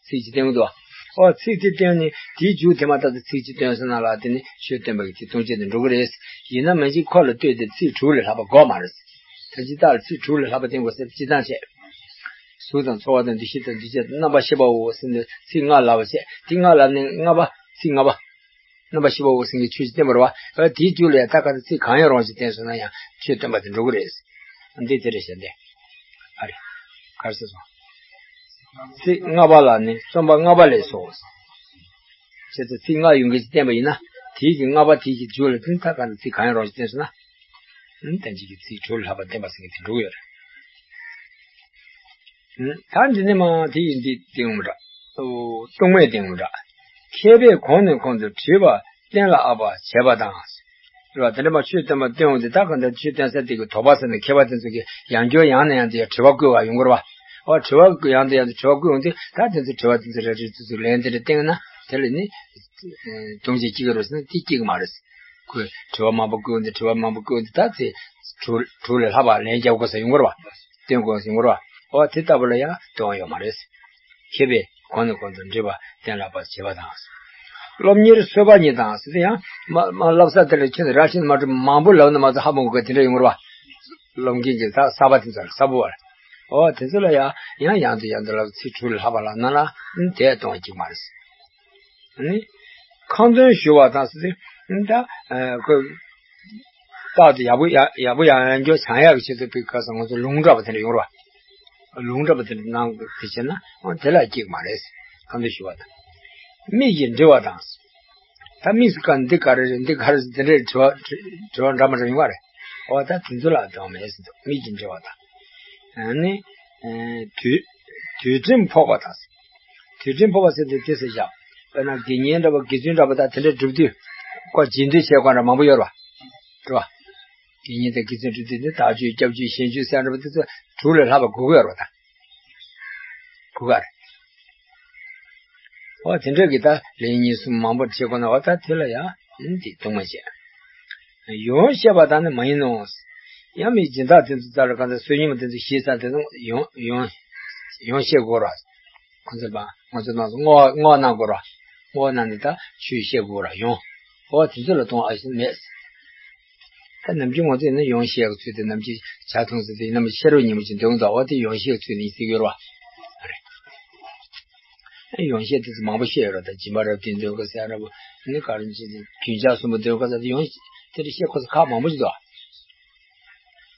ཚིག་ཅིག་བསྟན་གྱི་འདུག་འོ་ཚིག་དེ་བསྟན་ནས་དེའི་མཇུག་དེ་མ་ཐག་ཏུ་ཚིག་ཅིག་བཏོན་སོང་ན་ལ་དེ་ནི་ཆོས་སྟོན་པ་གི་ཚིག་ལྟུང་བྱེད་དུ་འགྲོ་གི་རེད། ཡིན་ན་མ་གཞི་ཁོ་ལ་ལྟོས་ཏེ་ཚིག་དྲུག་ལས་ལྷག་པ་དགོས་མ་རེད། ད་ཅི་ལྟར་ཚིག་དྲུག་ལས་ལྷག་པ་བསྟན་དགོས་ཟེར་སྤྱི་བཏང་བྱས། གཟུགས་དང་ཚོར་བ་དང་འདུ་ཤེས་དང་འདུ་བྱེད་དང་རྣམ་པར་ཤེས་པའོ་ཟེར་ནས་ཚིག་ལྔ་ལབ་པ་བྱས། དེ་ལྔ་ལབ་ནས་ལྔ་པ་ཚིག་ལྔ་པ། རྣམ་པར་ཤེས་པའོ་ཟེར་མཁན་ཆོས་ཅིག་བསྟན་པ་རེད་བ། ཨ་དེའི་མཇུག་ལ་ཡང་ད་ག་ཚོད་ཚིག་གང་ཡང་རུང་ཞིག་བསྟན་སོང་ན་ཡང་ཆོས་སྟོན་པ་དེ་འགྲོ་གི་རེད། འདི་དེ་རེད་བཤད་དེ། ཨ་རེ། ག་རེ་ཟེར་སོང་། ཚིག་ལྔ་པ་ལ་ནི་རྩོམ་པ་ལྔ་པ་ལས་སོ། བྱས་ཙང་ཚིག་ལྔ་ཡོད་མཁན་ཅིག་བསྟན་པ་ཡིན་ན་དེའི་གི་ལྔ་པ་དེའི་གི་མཇུག་ལ་ནི་ད་ག་ཚོད་ཚིག་གང་ཡང་རུང་ཞིག་བསྟན་སོང་ན། ཨ་དེ་འདྲ་གི་ཚིག་དྲུག་ལས་ལྷག་པ་བསྟན་པ་ཟེར་མཁན་དེ་འགྲོ་གི་ཡོད་རེད། ད་འདི་ནི་མ་དེ་ཡིན་འདི་སྟེང་འོང་འདྲ། ལྟུང་མེད་སྟེང་འོང་འདྲ། མཁས་པས་གོང་ནས་གོང་དུ་དྲི་བ་གཏན་ལ་དབབ་པ་བྱེད་པ་དང་། རེད་བ། དེ་འདྲ་མ་ཆོས་སྟོན་པ་སྟོན་འོང་དེ་ད་གང་ལྟར་ཆོས་སྟོན་ས་དེ་གི་དོགས་པ་ཟེར་ནས་མཁས་པ་དེ་ཚོ་གི་ཡང་བསྐྱར་ཡང་ནས་ཡང་དུ་ཡང་དྲི་བ་བཀོད་པ་ཡོང་གི་རེད་བ། ཨོ་དྲི་བ་ཡང་དུ་ཡང་དུ་དྲི་བ་བཀོད་འོང་དུས་ད་དེ་ཚོ་དྲི་བ་དེ་ཚོ་རེ་རེ་ཚུར་ཚུར་ལན་དེ་འདྲ་བསྟན་ན་དེ་ལ་ནི་ལྟུང་བྱེད་སྐྱེ་གི་རེད་ཟེར་ན་དེ་སྐྱེ་གི་མ་རེད། ཁོས་དྲི་བ་མང་པོ་བཀོད་འདི་དྲི་བ་མང་པོ་བཀོད་འདི་ད་ཚེ་དྲུག་དྲུག་ལས་ལྷག་པ་ལན་རྒྱག་དགོས་ས་ཡོང་གི་རེད་བ། སྟོན་དགོས་ས་ཡོང་གི་རེད་བ། འོ་དེ་ལྟ་བུ་ལ་ཡང་སྟོན་ཡོད་མ་རེད། མཁས་པས་གོང་ནས་གོང་དུ་འདྲི་བ་གཏན་ལ་དབབ་པར་བྱེད་པ་དང་། སློབ་གཉེར་གསོལ་བ་ཉིད་དང་ཟེར་དེ་ཡང་མ་མ་བསླབ་ས་དེ་ལ་ཁྱོད་ཚོ་ར་ཤིན་མ་གྲུབ་མང་པོ་ལབ་ན་མ་ཚོ་ཧ་མ་གོ་གི་དེ་འདྲ་ཡོང་གི་རེད་བ། སློབ་མཁན་གྱི་ད་གསར་པ་དེ་ཚོ་ལ་གསར་པ་བ་ལ། འོ་དེ་ཚོ་ལ་ཡང་ཡང་ཡང་དུ་ཡང་དུ་ལབ་ཚིག་དྲུག་ལས་ལྷག་པ་ལབ་ན་ལ་དེ་སྟོན་གྱི་མ་རེད། ནི། ཁ་འདོན་ཞུ་བ་དང་ཟེར་ཏེ། ད། ཁོས། རྟག་ཏུ་ཡག་པོ་ཡག་ཡག་པོ་ཡང་ཡང་སྐྱོར་བྱང་ཡག་གི་ཆེད་དུ་པའི་ཁ་སང་ང་ཚོ་ལུང་འདྲ་བ་དེ་འདྲ་ཡོང་ར། ལུང་འདྲ་བ་དེ་འདྲ་གནང་དགོས་དེ་བྱས་ན་འོ་དེ་ལ་སྐྱེག་མ་རེད། ཁ་འདོན་ཞུ་བ་དང་། དམིགས་ཀྱིས་འདྲི་བ་དང་། ད་དམིགས་སུ་བཀར་འདི་ག་རེ་རེད་འདི་ག་རེ་ཟེར་དེ་འདྲའི་དྲི་བ་དྲི་དྲི་བ་འདྲ་མ་འདྲ་ཡོང་བ་རེད། འོ་ད་དེ་ཚོ་ལ་སྡོམ་མེད་ཟེར་འདུག་དམིགས་ཀྱིས་འདྲི་བ་དང་། ནི། དུས་དུས་དྲན་ཕོག་པ་དང་། དུས་དྲན་ཕོག་པ་ཟེར་དུས་དེ་ཟེར་བཞག་དཔེར་ན་དགེ་བསྙེན་འདྲ་བ་དགེ་ཚུལ་འདྲ་བ་དང་དེ་འདྲ་སྒྲུབ་དུས། ཀོ་རྗེས་ཟློས་བྱས་ཀོ་འདྲ་མང་པོ་ཡོད་རེད་བ། རེད་བ། དགེ་བསྙེན་དང་དགེ་ཚུལ་སྒྲུབ་དུས་ནི་དག་བཅུ་སྐྱབས་བཅུ་གཞན་བཅུ་གསལ་འདྲ་བ་དེ་ཚོ་དྲུག་ལས་ལྷག་པ་དགོས་ཀྱི་ཡོད་རེད་བ་ད། དགོས་ཀྱི་རེད། འོ་དེ་འདྲ་གི་ད་ལན་གཉིས་གསུམ་མང་པོ་བྱེད་དགོས་ན་འོ་ད་དེ་ལ་ཡང་འདི་ལྟུང་བ་བྱེད། ཡོན་བཤད་པ་དང་ནི་མ་ཡིན་ནོ། ཡང་མི་སྦྱིན་བདག་དེ་ཚོ་རྩ་ལ་གང་ལྟར་བསོད་སྙོམས་དེ་ཚོ་ཞེས་ས་དེ་ཚོ་ཡོན་ཡོན་ཡོན་བཤད་དགོས་ར། ཁོ་ཚོ་ལ་ང་ཚོ་ནང་བསྔོ་བ་བསྔོ་བ་གནང་དགོས་ར། བསྔོ་བ་གནང་ནས་ད་ཆོས་བཤད་དགོས་ར་ཡོན། འོ་དེ་ཚོ་ལ་ལྟུང་བ་ཨ་ཞེ་མེད། ད་ནམ་རྒྱུན་ང་ཚོས་ནི་ཡོན་བཤད་ཀྱི་ཚུལ་དེ་ནམ་རྒྱུན་ཇ་འཐུང་ཟེར་དུས་ནམ་ཤེས་རབ་ཉིན་མོ་ཅིག་འདོན་གདའ། འོ་དེ་ཡོན་བཤད་ཀྱི་ཚུལ་ནི་ཟེར་གྱི་ཡོད་རེད་བ། རེད། ཡོན་བཤད་དེ་ཚོ་མང་པོ་བཤད་ཡོད་རེད། ད་སྦྱིན་པ་རབ་བརྟན་འདོན་དགོས་ཟེར་ར་བོ་ནི་ག་རེ་ཅིག་རྒྱུན་ཆགས་གསུམ་པོ་འདོན་དགོས་ཟེར་ཡོན་དེ་འདྲ་བཤད་ཁོ་ཚོ་ཁག་མང་པོ་ཞིག་འདུག་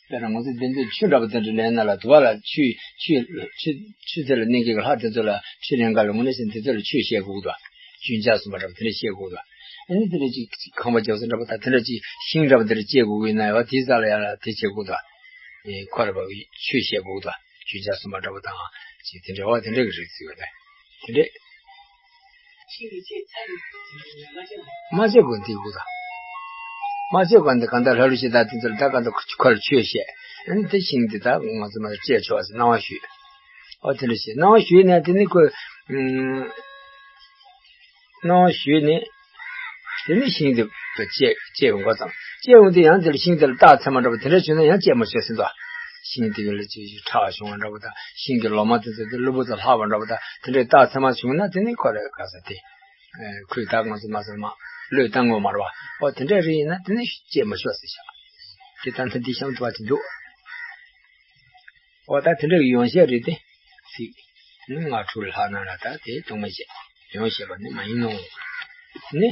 དཔེར་ན་ང་ཚོས་བདེན་དོན་ཆོས་འདྲ་པོ་དེ་འདྲ་ལེན་ན་ལ་དུ་བ་ལ་ཆོས་ཆོས་ཆོས་ཆོས་དེ་ལ་གནས་མཁན་གྱི་ལྷ་དེ་ཚོ་ལ་ཆོས་ལེན་ག་ལ་དངོས་གནས་བྱས་ན་དེ་ཚོ་ལ་ཆོས་བཤད་དགོས་ཀྱི་འདུག་རྒྱུན་ཆགས་གསུམ་པ་འདྲ་པོ་དེ་འདྲ་བཤད་དགོས་འདུག་ཨ་ནི་དེ་འདྲ་ཅིག་ཁང་པ་རྒྱབ་ས་འདྲ་པོ་དང་དེ་འདྲ་ཅིག་ཤིང་འདྲ་པོ་དེ་འདྲ་བཅད་དགོས་ཀྱི་ཡིན་ན་ཡང་དེའི་རྩ་ལ་ཡང་ལ་དེ་བྱེད་དགོས་འདུག་ཨེ་ཁོ་ར་བ་ཆོས་བཤད་དགོས་འདུག་རྒྱུན་ཆགས་གསུམ་པ་འདྲ་པོ་དང་ཅིག་དེ་འདྲ་བ་དེ་འདྲ་གི་རིགས་ཚིག་པ་དང་དེ་འདྲ། མ་བྱེད་དགོས་འདི་དགོས་དང་། མ་བྱེད་དགོས་འདི་གང་ལྟར་ལྷ་ཀླུ་གཞི་བདག་དེ་ཚོ་ལ་ད་གང་ལྟར་ཁོ་ལ་ཆོས་བཤད། ཨ་ནི་དེ་ཤིང་འདི་ད་ང་ཚོ་མ་བཅད་ཆོག་ཟེར་གནང་བ་ཞུས། ཨོ་དེ་འདྲ་བྱས་གནང་བ་ཞུས་ནས་དེ་ནི་ཁོས་གནང་བ་ཞུས་ནས་དེ་ནི་ཤིང་འདི་བཅད་བཅད་འོང་གོ་ཙང་བཅད་འོང་དུས་ཡང་དེ་ལ་ཤིང་དེ་ལ་རྟགས་མཚན་མ་འདྲ་པོ་དེ་འདྲ་བྱུང་ན་ཡང་བཅད་མ་ཆོག་ཟེར་འདུག་ཤིང་དེ་ག་ལ་ཅིག་ཁྲག་བྱུང་བ་འདྲ་པོ་དང་ཤིང་གི་ལོ་མ་དེ་ཚོ་དེ་གློ་བུར་དུ་ལྷག་པ་འདྲ་པོ་དང་དེ་འདྲའི་རྟགས་མཚན་མ་བྱུང་ན་དེ་ནི་ཁོ་རེ་ག་ས་དེ། ཁོས་ད་ང་ཚོ་མ་ཟེར་མ་བློས་བཏང་ངོ་མ་རེད་བ། ཨོ་དེ་འདྲ་རེ་ཡིན་ན་དེ་ནི་བཅད་མ་ཆོག་ཟེར་བཞག་དེ་ད་ལྟ་འདི་གཤམ་དུ་བ་དེ་འདུག་ཨོ་ད་དེ་འདྲ་གི་ཡོན་བཤད་རེད་དེ། ཚིག་ནི་ལྔ་དྲུག་ལྷག་ན་ལ་ད་དེ་ལྟུང་མ་བྱེད། ཡོན་བཤད་པ་ནི་མ་ཡིན་ནོ། ནི།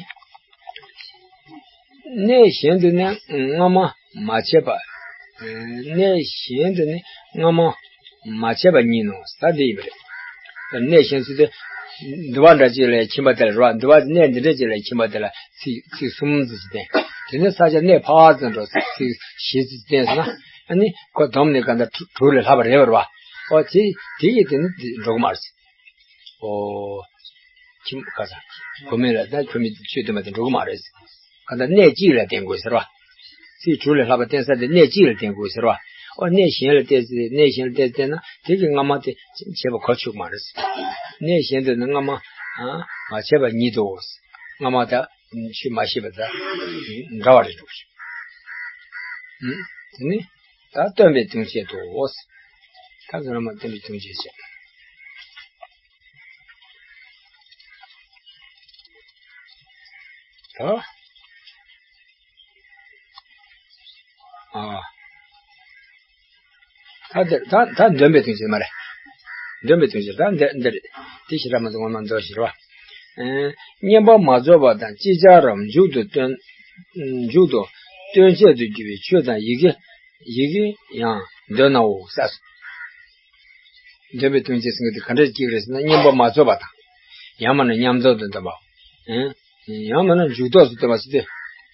གནས་གཞན་དུ་ནི་སྔ་མ་མ་བྱས་པ། གནས་གཞན་དུ་ནི་སྔ་མ་མ་བྱས་པ་ཉིད་ནོ་ས་འདི་ཡིན་པ་རེད། གནས་གཞན་ཚུལ་དེ། འདུལ་བ་འདྲ་ཅིག་ལ་ཁྱིམ་པ་དེ་ལ་རོ། འདུལ་བ་གནས་འདི་འདྲ་ཅིག་ལ་ཁྱིམ་པ་དེ་ལ་ཚིག་ཚིག་གསུམ་ཙམ་ཞིག་བསྟན། དེ་ནས་ས་ཆ་གནས་ཕར་ཙམ་འགྲོ་ཚིག་བཞི་ཙམ་བསྟན་སོང་ན། ཨ་ནི་ཁོ་བསྡོམས་ནས་ག་འདྲ་དྲུག་དྲུག་ལས་ལྷག་པ་རེད་བ། ཨོ་དེ་དེ་ཡིས་དེ་ནི་འགྲོ་གི་མ་རེད། ཨོ། ཁྱིམ་ག་ས། བུད་མེད་ལ་ད་བུད་མེད་ཆོས་སྟོན་པ་དེ་འགྲོ་གི་མ་རེད། ག་ད་གནས་གཅིག་ལ་བརྟེན་དགོས་ཟེར་བ། ཚིག་དྲུག་ལས་ལྷག་པ་བསྟན་ས་དེ་གནས་གཅིག་ལ་བརྟེན་དགོས་ཟེར་བ། ཨོ་གནས་གཞན་ལ་བལྟས་ཚེ་གནས་གཞན་ལ་བལྟས་ཚེ་བལྟས་ན་དེ་གི་སྔ་མ་དེ་བྱས་པ་གོ་ཆོད་མ་རེད། གནས་གཞན་དུ་ནི་སྔ་མ་མ་བྱས་པ་ཉིད་དོ། སྔ་མ་ད་ཆོས་མ་ཤེས་པ་ད་འདྲ་བ་རེད་འགྲོ། དེ་ནི་ད་སྟོན་པའི་ལྟུང་བྱེད་དོ། ད་ཚོ་ལ་མ་སྟོན་པའི་ལྟུང་བྱེད་བྱེད། ད། ཨ། ད་འདིར་ད་ད་འདོན་པའི་ལྟུང་བྱེད་མ་རེད། འདོན་པའི་ལྟུང་བྱེད་ད་འདིར་འདིར་དེ་ཞེ་དྲག་མ་འདུག་ངོ་མ་མདོ་ཞེ་རུ་བ། བསྙེན་པར་མ་རྫོགས་པ་དང་ཅིག་ཅར་རམ་མཇུག་ཏུ་སྟོན། མཇུག་ཏུ་སྟོན་བྱེད་དུ་གྱུར་པའི་ཆོས་དང་ཡི་གེ་ཡི་གེ་ཡང་འདོན་ནའོ་ས། འདོན་པའི་ལྟུང་བྱེད་ཟེར་མཁན་དེ་ག་འདྲས་ཀྱི་རེད་ཟེར་ན་བསྙེན་པར་མ་རྫོགས་པ་དང་། ཡང་མིན་ན་མཉམ་རྫོགས་སུ་སྟོན་པ། ཡང་མིན་ན་མཇུག་ཐོགས་སུ་སྟོན་པ་ཟེར་ཏེ།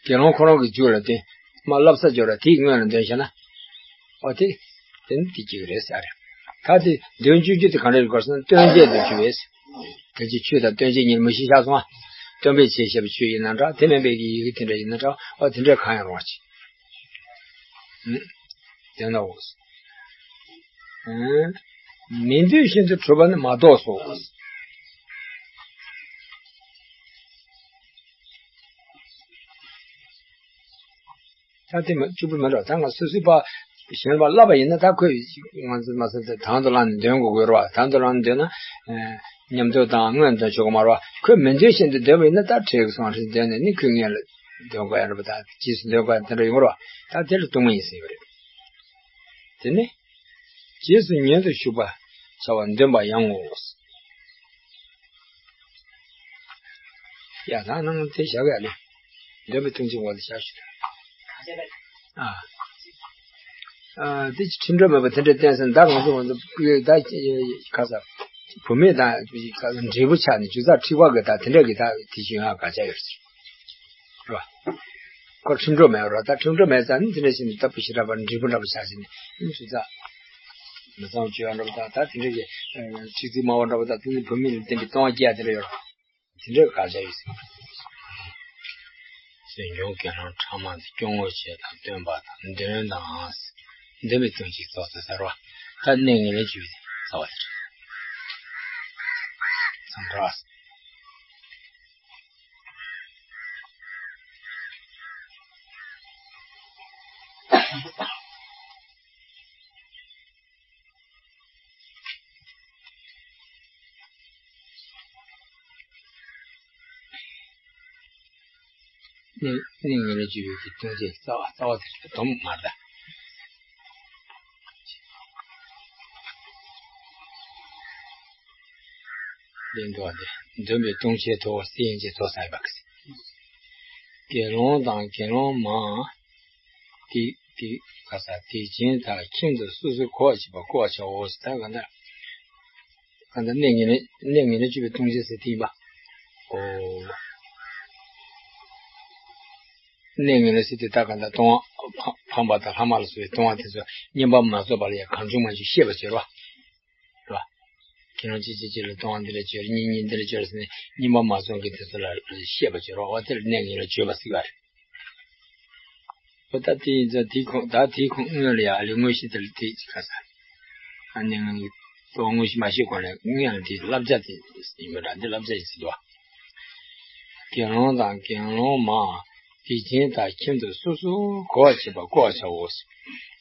དགེ་སློང་ཁོ་རང་གི་རྒྱུད་ལ་བརྟེན། མ་བསླབ་ས་སྦྱོར་བ་དེའི་སྔོན་ལ་འདོན་བྱས་ན། ཨོ་དེ། དེ་ནི་དེ་ཅིག་རེད་ཟེར་རེད། ད་དེ་འདོན་བཅུག་རྒྱུ་དེ་ག་འདྲ་རེད་གོ་ཟེར་ན་སྟོན་བྱེད་དུ་གྱུར་བས། དེ་ཅིག་ཆོས་དང་སྟོན་བྱེད་གཉིས་མི་ཤེས་ཤག་སོང་ཨ། སྟོན་པའི་ཆེད་བཤད་པའི་ཆོས་ཡིན་ན་འདྲ་དེ་མིན་པའི་གི་ཡི་གེ་དེ་འདྲ་ཡིན་ན་འདྲ་ཨོ་དེ་འདྲ་གང་ཡང་རུང་བ་ཅིག་དེ་ནའོ། མི་འདོད་བཞིན་དུ་གྲུབ་པ་ནི་མ་གཏོགས་སོ། ད་དེ་མ་གཅིག་པུ་མ་རེད། ད་ང་སོ་སོའི་པ་གཞན་པ་བསླབ་པ་ཡིན་ན་ད་ཁོས་ང་ཚོ་མ་ཟད་དེ་དང་དུ་བླངས་ནས་འདོན་དགོས་དགོས་རེད་བ། དང་དུ་བླངས་ནས་འདོན་ན་མཉམ་དུ་དང་སྔོན་འདོན་ཆོག་གི་མ་རེད་བ། ཁོས་མི་འདོད་བཞིན་དུ་འདོན་པ་ཡིན་ན་ད་འཕྲལ་གྱི་སོང་རེད་འདོན་ནས་ནི་ཁོས་སྔོན་ལ་འདོན་དགོས་ཡ་རེད་བ། ད་རྗེས་སུ་འདོན་དགོས་ཡ་དེ་འདྲ་ཡོང་གི་རེད་བ། ད་དེ་ལ་ལྟུང་མ་ཡིན་ཟེར་བ་རེད། དེ་ནི། རྗེས་སུ་ཉན་དུ་ཞུགས་པ་བྱ་བ་འདོན་པ་ཡང་ངོ་། ཡ་ད་ནང་དེ་བཞག་ཡ་ལེ། འདོན་པའི་ལྟུང་བྱེད་འོག་ལ་བཞག་ཞུ། ཨ། ཨ་དེ་ཁྲིམས་གྲོལ་མེད་པ་དེ་འདྲ་བསྟན་ཟིན་ད་ང་ཚོ་ང་ཚོ་ད་ཁ་ས་བུད་མེད་དང་ཁ་ས་འབྲས་བུ་ཆགས་ནས་རྒྱུ་ཚ་ཁྲིག་པ་གི་ད་དེ་འདྲ་གི་ད་དེ་བཞིན་ཡང་དགག་བྱ་ཡོད་རེད། རོ། ཁོ་ཁྲིམས་གྲོལ་མེད་རོ། ད་ཁྲིམས་གྲོལ་མེད་ཙང་ནི་དེ་འདྲ་ཞིག་ནི་ལྟ་བུ་ཞེ་དྲག་པ་འབྲས་བུ་འདྲ་པོ་ཆགས་ཤིང་ནི་ཨིན་ཚུལ་ཙག་མི་གཙང་བཅོས་ཡ་འདྲ་པོ་དང་ད་དེ་འདྲ་གི་ཁྲིག་ཚིག་སྨྲ་བ་འདྲ་པོ་དང་དེ་ནི་བུད་མེད་ལ་བསྟན་པའི་ལྟུང་བ་སྐྱེ་ཡ་དེ་འདྲ་ཡོད་རོ། དེ་འདྲ་དགག་བྱ་ཡོད་ཟེར། སྲིད་འབྱུང་དགེ་སློང་ཕྲ་མ་དེ་སྐྱོ་ངོ་ཆེ་དང་སྟོན་པ་དང་འདོན་དང་འདོན་པའི་ལྟུང་བྱེད་ཚོགས་ཚོད་ཟེར་བ་ད་གནས་ངན་ལས་བྱུས་ཏེ་ཚ་བ་དེ་རེད། མཚམས་རེད། གནས་གནས་ངན་ལས་སྐྱོབ་པའི་གི་ལྟུང་བྱེད་རྩ་བ་རྩ་བ་དེ་རེད། སྡོམ་མ་རེད། ལེན་འདུག་པ་དེ། འཛོམས་པའི་ལྟུང་བྱེད་དོ། སེམས་ཅན་ཚོགས་བསགས་པ་གི། དགེ་སློང་དང་དགེ་སློང་མ། དེ་དེ་ག་ས་དེ་བཞིན་དག་ཁྱིམ་དུ་སོ་སོའི་གོ་བ་བྱེད་པ་བསྐོར་བར་བྱའོ། ད་ག་འདྲ། གང་ལྟར་གནས་ངན་ལས་གནས་ངན་ལས་སྐྱོབ་པའི་ལྟུང་བྱེད་ཟེར་དེ་ཡིན་པ། ཨོ། གནས་ངན་ལས་ཟེར་དེ་ད་གང་ལྟར་ལྟུང་བ་ཕ་ཕམ་པ་དང་ལྷག་མ་ལ་སོགས་པའི་ལྟུང་བ་དེ་ཚོ་བསྙེན་པ་མ་རྫོགས་པ་ལ་ཡང་གང་བྱུང་མང་བྱུང་བཤད་པ་བྱེད་རོགས། རོགས། དགེ་སློང་གཅིག་གིས་གཅིག་ལ་ལྟུང་བ་འདི་ལ་སྦྱོར། གཉིས་གཉིས་འདི་ལ་སྦྱོར་ཟེར་ནས་བསྙེན་པ་མ་རྫོགས་མཁན་དེ་ཚོ་ལ་བཤད་པ་བྱེད་རོགས། འོ་དེ་ལ་གནས་ངན་ལས་སྦྱོར་བ་ཟེར་བ་རེད། ཨོ་ད་དེ་ཡིན་ཙང་དེའི་ཁོངས་ད་དེའི་ཁོངས་སྔོན་ལ་ཡ་ཨ་ལས་དངོས་གཞི་དེ་ལ་དེ་ཅི་ཁ་ས། ཨ་ནི་ངས་ལྟུང་བ་དངོས་གཞི་མ་ཤེས་གོང་ལ་སྔོན་ལ་དེ་བསླབ་བྱ་དེ་ཡིན་པ་འདྲ། འདི་བསླབ་བྱ་ཡིན་ཟེར་དུས། དགེ་སློང་དང་དགེ་སློང་མ། དེ་བཞིན་དག་ཁྱིམ་དུ་སོ་སོའི་གོ་བ་བྱེད་པ་བསྐོར་བར་བྱའོ།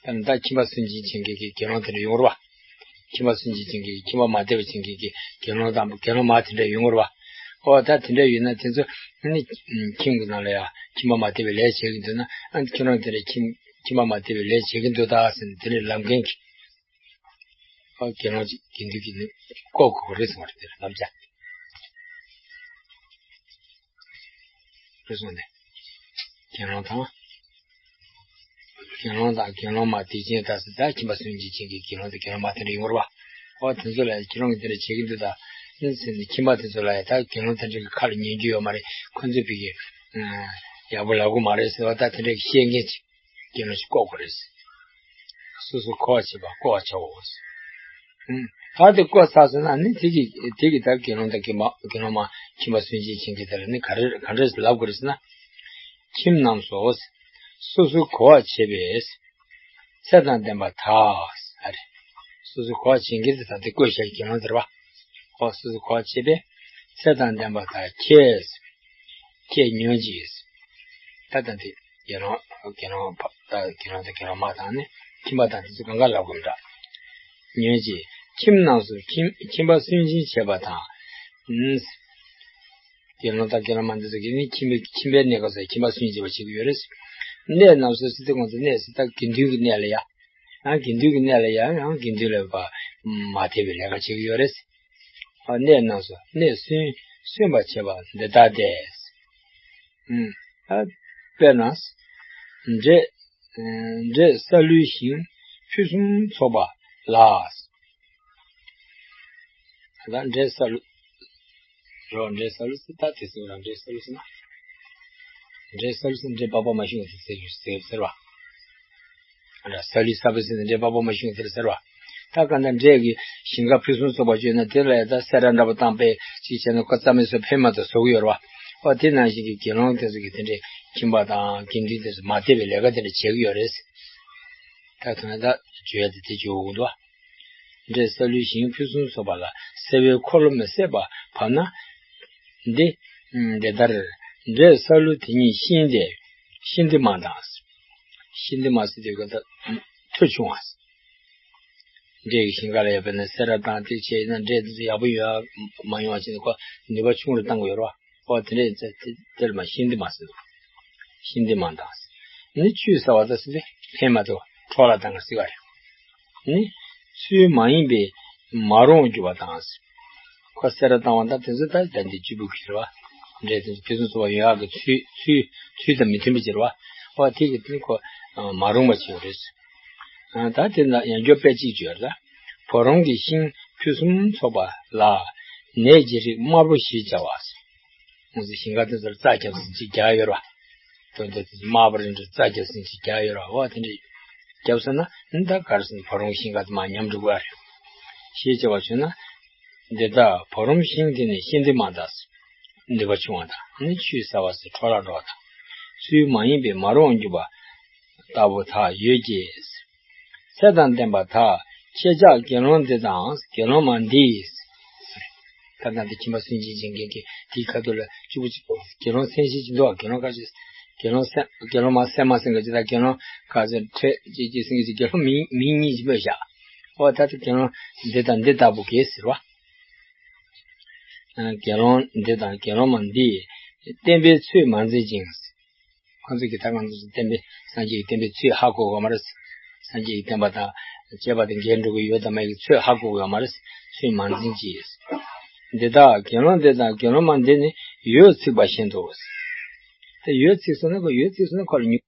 ད་ནི་ད་ཁྱིམ་པ་སུན་འབྱིན་བྱེད་མཁན་གྱི་དགེ་སློང་དེ་འདྲ་ཡོང་རོགས། ཁྱིམ་པ་སུན་འབྱིན་བྱེད་མཁན་གྱི་ཁྱིམ་པ་མ་བདེ་བ་བྱེད་མཁན་གྱི་དགེ་སློང་དང་དགེ་སློང་མ་དེ་འདྲ་ཡོང་རོགས། ཨོ་ད་དེ་འདྲ་ཡོད་ན་དེ་ཚོ་ནི་ཁྱིམ་གྱི་ནང་ལ་ཡ་ཁྱིམ་པ་མ་བདེ་བའི་ལས་བྱེད་ཀྱི་འདུག་ན། ཨ་ཁྱོད་རང་དེ་འདྲ་ཁྱིམ་ཁྱིམ་པ་མ་བདེ་བའི་ལས་བྱེད་ཀྱི་འདུག་ད་ཟེར་ནས་དེ་འདྲ་ལབ་མཁན་གྱི། ཨོ་དགེ་སློང་གཅིག་དགེ་འདུན་གྱི་ནི་བསྐོར་དགོས་རེད་གསུངས་པ་རེད། དེ་ལབ་བྱ། རེད་གསུངས་ནས། དགེ་སློང་དང་། དགེ་སློང་དང་དགེ་སློང་མ་དེ་བཞིན་དག་ཟེར་ད་ཁྱིམ་པ་སུན་འབྱིན་བྱེད་མཁན་གྱི་དགེ་སློང་དང་དགེ་སློང་མ་དེ་འདྲ་ཡོང་རོགས། ཨོ་དེ་ཚོ་ལ་ཁྱེད་རང་གིས་དེ་འདྲ་བྱེད་ཀྱི་འདུག་ད། ཨེ་ཟེར་ནས་ཁྱིམ་པ་དེ་ཚོ་ལ་ཡ་ད་དགེ་སློང་དེ་འདྲ་གི་ཁ་ལ་ཉན་རྒྱུ་ཡོད་མ་རེད། ཁོ་ཚོས་ཕ་གི་ཡག་པོ་ལབ་ཀྱི་མ་རེད་ཟེར་བ་ད་དེ་འདྲ་གི་བཤད་མཁན་ཅིག་དགེ་སློང་ཞིག་བསྐོར་དགོས་རེད། སོ་སོ་གོ་བ་བྱེད་པ་བསྐོར་བར་བྱའོ། ཨུམ། ད་དེ་བསྐོར་ཚར་སོང་ན་ནི་དེ་གི་དེ་གི་ད་དགེ་སློང་དང་དགེ་མ་དགེ་སློང་མ་ཁྱིམ་པ་སུན་འབྱིན་བྱེད་མཁན་དེ་ལ་ནི་ག་རེ་ག་འདྲས་ལབ་དགོས་རེད་ཟེར་ན། ཁྱིམ་རྣམས་སུ་སོ་སོའི་གོ་བ་བྱེད་པའི་ཚད་དང་ལྡན་པ་དག་ཨ་རེ། སོ་སོའི་གོ་བ་བྱེད་མཁན་དེ་དག་དེ་བསྐོར་བྱ་དགེ་སློང་དེ་རེད་པ། ཨོ་སོ་སོའི་གོ་བ་བྱེད་པའི་ཚད་དང་ལྡན་པ་དག་ཁྱེད། ཁྱེད་ཉོན་ཅིག་ད་ལྟ་འདི་དགེ་སློང་དགེ་སློང་ད་དགེ་སློང་དང་དགེ་སློང་མ་དང་ནི་ཁྱིམ་པ་དང་དེ་ཚོ་གང་ག་ལབ་དགོས་འདྲ། ཉོན་ཅིག་ཁྱིམ་རྣམས་སུ་ཁྱིམ་ཁྱིམ་པ་སུན་འབྱིན་བྱེད་པ་དང་། ཨུམ། དགེ་སློང་དང་དགེ་སློང་མ་འདི་ཚོ་གིས་ནི་ཁྱིམ་པའི་ཁྱིམ་པའི་གནས་སྐབས་སུ་ཁྱིམ་པ་སུན་འབྱིན་པ་བྱེད་ཀྱི་ཡོད་རེད། གནས་རྣམས་སུ་ཟེར་དུས་ཁོང་ཚོ་གནས་ཟེར་ད་དགེ་འདུན་གྱི་གནས་ལ་ཡ། ཡང་དགེ་འདུན་གྱི་གནས་ལ་ཡང་ཡང་དགེ་འདུན་ལ་ཡོད་པ་མ་དད་པའི་ལས་ཀ་བྱེད་ཀྱི་ཡོད་རེད། ཨ་གནས་རྣམས་སུ་གནས་སུན་སུན་པར་བྱེད་པ་འདི་ལྟ་སྟེ། ཨུམ། ཨ་དཔེར་ན། འབྲས་འབྲས་སཱ་ལུའི་ཞིང་ཕུན་སུམ་ཚོགས་པ་ལ། ད་འབྲས་སཱ་ལུ། རོ་འབྲས་སཱ་ལུ་ཟེར་ད་དེ་ཟེར་བ་འབྲས་སཱ་ལུ་ཟེར་ན། འབྲས་སཱ་ལུ་ཟེར་འབྲས་པགས་པ་མ་བྱུང་བ་དེ་ཟེར་ཟེར་ཟེར་བ། ཨ་ལ་སཱ་ལུའི་ས་བོན་ཟེར་ནས་འབྲས་པགས་པ་མ་བྱུང་དེར་ཟེར་བ། ད་ག་ན་འབྲས་ཀྱི་ཞིང་ཁ་ཕུན་སུམ་ཚོགས་པ་བྱུང་ན་དེ་ལ་ཡང་ད་སེ་ར་འདྲ་པོ་བཏང་པས་ཅིག་བྱས་ན་ཁོ་རྩྭ་མེད་སོ་ཕན་མ་ཐོགས་བཟོ་གི་ཡོད་རེད་བ། ཨོ་དེ་ནང་བཞིན་གྱི་དགེ་སློང་དེ་ཚོ་གི་དེ་འདྲའི་ཁྱིམ་པ་དང་དགེ་འདུན་དེ་ཚོ་མ་དད་པའི་ལས་ཀ་དེ་འདྲ་བྱེད་ཀྱི་ཡོད་རེད། ད་དོན་ད་བརྗོད་ཡ་དེ་དེ་བརྗོད་འོང་འདུག་འབྲས་སཱ་ལུའི་ཞིང་ཕུན་སུམ་ཚོགས་པ་ལ་སེ་བའི་འཁོར་ལོ་མི་ཟད་པ་བབས་ན། འདི་འདི་ལྟར་འབྲས་སཱ་ལུ་དེ་ཉིད་ཤིན་ཏེ་ཤིན་ཏེ་མ་དང་། ཤིན་ཏེ་མ་ཟེར་དུས་ཀ་ད་ཐོལ་བྱུང་བ། འབྲས་ཀྱི་ཞིང་ཁ་ལ་ཡོད་པས་ན་སེ་ར་དང་དེ་བྱས་ན་འབྲས་དེ་ཚོ་ཡག་པོ་ཡོད་མ་ཡོང་བ་བྱས་ན་ཁོ་ནུས་པ་ཆུང་རུ་བཏང་དགོས་རེད་བ། ཨོ་དེ་འདྲས་ཚེ་དེ་དེར་མ་ཤིན་ཏེ་མ་ཟེར། ཤིན་ཏེ་མ་དང་། ནི་ཆུད་ཟ་བ་དང་ཟེར་ཏེ་ཕན་མ་ཐོགས་འཕྲོ་བརླག་བཏང་གི་ཟེར་བ་རེད། ནི་ཚུལ་མ་ཡིན་པའི་མ་རུངས་གྱུར་པ་དང་། ཁོ་སེ་ར་བཏང་བ་དང་དེ་ཚོ་ད་ད་འདི་བཅུ་པོ་གི་རེད་བ། འབྲས་དེ་ཚོ་ཕུན་སུམ་ཚོགས་པ་ཡོང་ཡག་གི་ཚུལ་ཚུལ་ཚུལ་དང་མི་མཐུན་པ་ཅིག་རེད་བ། ཨོ་དེ་གི་དེ་ཁོ་མ་རུངས་པ་ཅིག་རེད། ད་དེ་ན་ཡང་སྐྱོ་དཔེ་གཅིག་བརྗོད་ལ། བུ་རམ་གྱི་ཤིང་ཕུན་སུམ་ཚོགས་པ་ལ། ནས་ཀྱི་རིགས་དམར་པོ་ཞེས་བྱ་བ། ང་ཚོ་ཞིང་ཁ་དེ་ཚོར་རྩྭ་རྒྱབ་ཟིན་ཅིག་རྒྱག་ཡོད་ར། དོན་དེ་དེ་དམར་པོ་རིང་འདྲ་རྩྭ་རྒྱབ་ཟིན་ཅིག་རྒྱག་ཡོད་ར། འོ་དེ་འདྲ་རྒྱབ་སོང་ན་ད་གར་སོང་བུ་རམ་ཤིང་ཁ་དེ་མ་ཉམས་འགྲོ་གི་རེད། ཞེས་བྱ་བ་བྱུང་ན། འདི་ལྟར་བུ་རམ་ཤིང་དེ་ནི་ཤིན་ཏེ་མ་དང་། ནུས་པ་ཆུང་བ་དང་ནི་ཆུད་ཟ་བ་ཟེར་འཕྲོ་བརླག་འགྲོ་བ་དང་། ཚུལ་མ་ཡིན་པའི་མ་རུངས་གྱུར་པ་ལྟ་བུ་དག་ཡོད་ཀྱི། ཚད་དང་ལྡན་པ་དག་ཁྱེད་ཅག་དགེ་སློང་འདི་དང་དགེ་སློང་མ་འདིས། ད་ལྟ་འདི་ཁྱིམ་པ་སུན་འབྱིན་བྱེད་མཁན་གྱི་དེའི་ཁ་ཐུག་ལ་གཅིག་པུ་གཅིག་དགེ་སློང་མཚན་གཞི་གཅིག་འདུག་དགེ་སློང་ཁ་ཅིག་དགེ་སློང་སེམས་དགེ་སློང་མ་སེམས་མ་སེམས་ཀྱི་ཅི་ད་དགེ་སློང་ཁ་ཅིག་ཁྲེ་ཅིག་ཅིག་སེང་གེ་ཅིག་དགེ་སློང་མིང་མིང་གཉིས་ཅིག་སྨོས་བཞག་ཨོ་ད་ལྟ་དགེ་སློང་འདི་དང་འདི་ལྟ་བུ་གས་ཟེར་བ། དགེ་སློང་འདི་དང་དགེ་སློང་མ་འདིས་བསྟན་པའི་ཚུལ་མ་འཛིན་ཅིང་། ཁོང་ཚོ་གིས་ད་ང་ཚོ་བསྟན་པའི་སངས་རྒྱས་ཀྱི་བསྟན་པའི་ཚུལ་ཧ་གོ་གི་ཡོད་མ་རེད། སངས་རྒྱས་ཀྱི་བསྟན་པ་དང་བཅས་པ་དེ་འགལ་འགྲོ་གི་ཡོད་དམ་མེད་ཀྱི་ཚུལ་ཧ་གོ་གི་ཡོད་མ་རེད། ཚུལ་མ་འཛིན་གྱིས། འདི་དག་དགེ་སློང་འདི་དང་དགེ་སློང་མ་འདི་ནི་ཡོད་ཚིག་པ་བཞིན་དུ། དེ་ཡོད་ཚིག་སོང་ན་ཁོ་ཡོད་ཚིག་སོང་ན་ཁོ་ལ་ཉུང་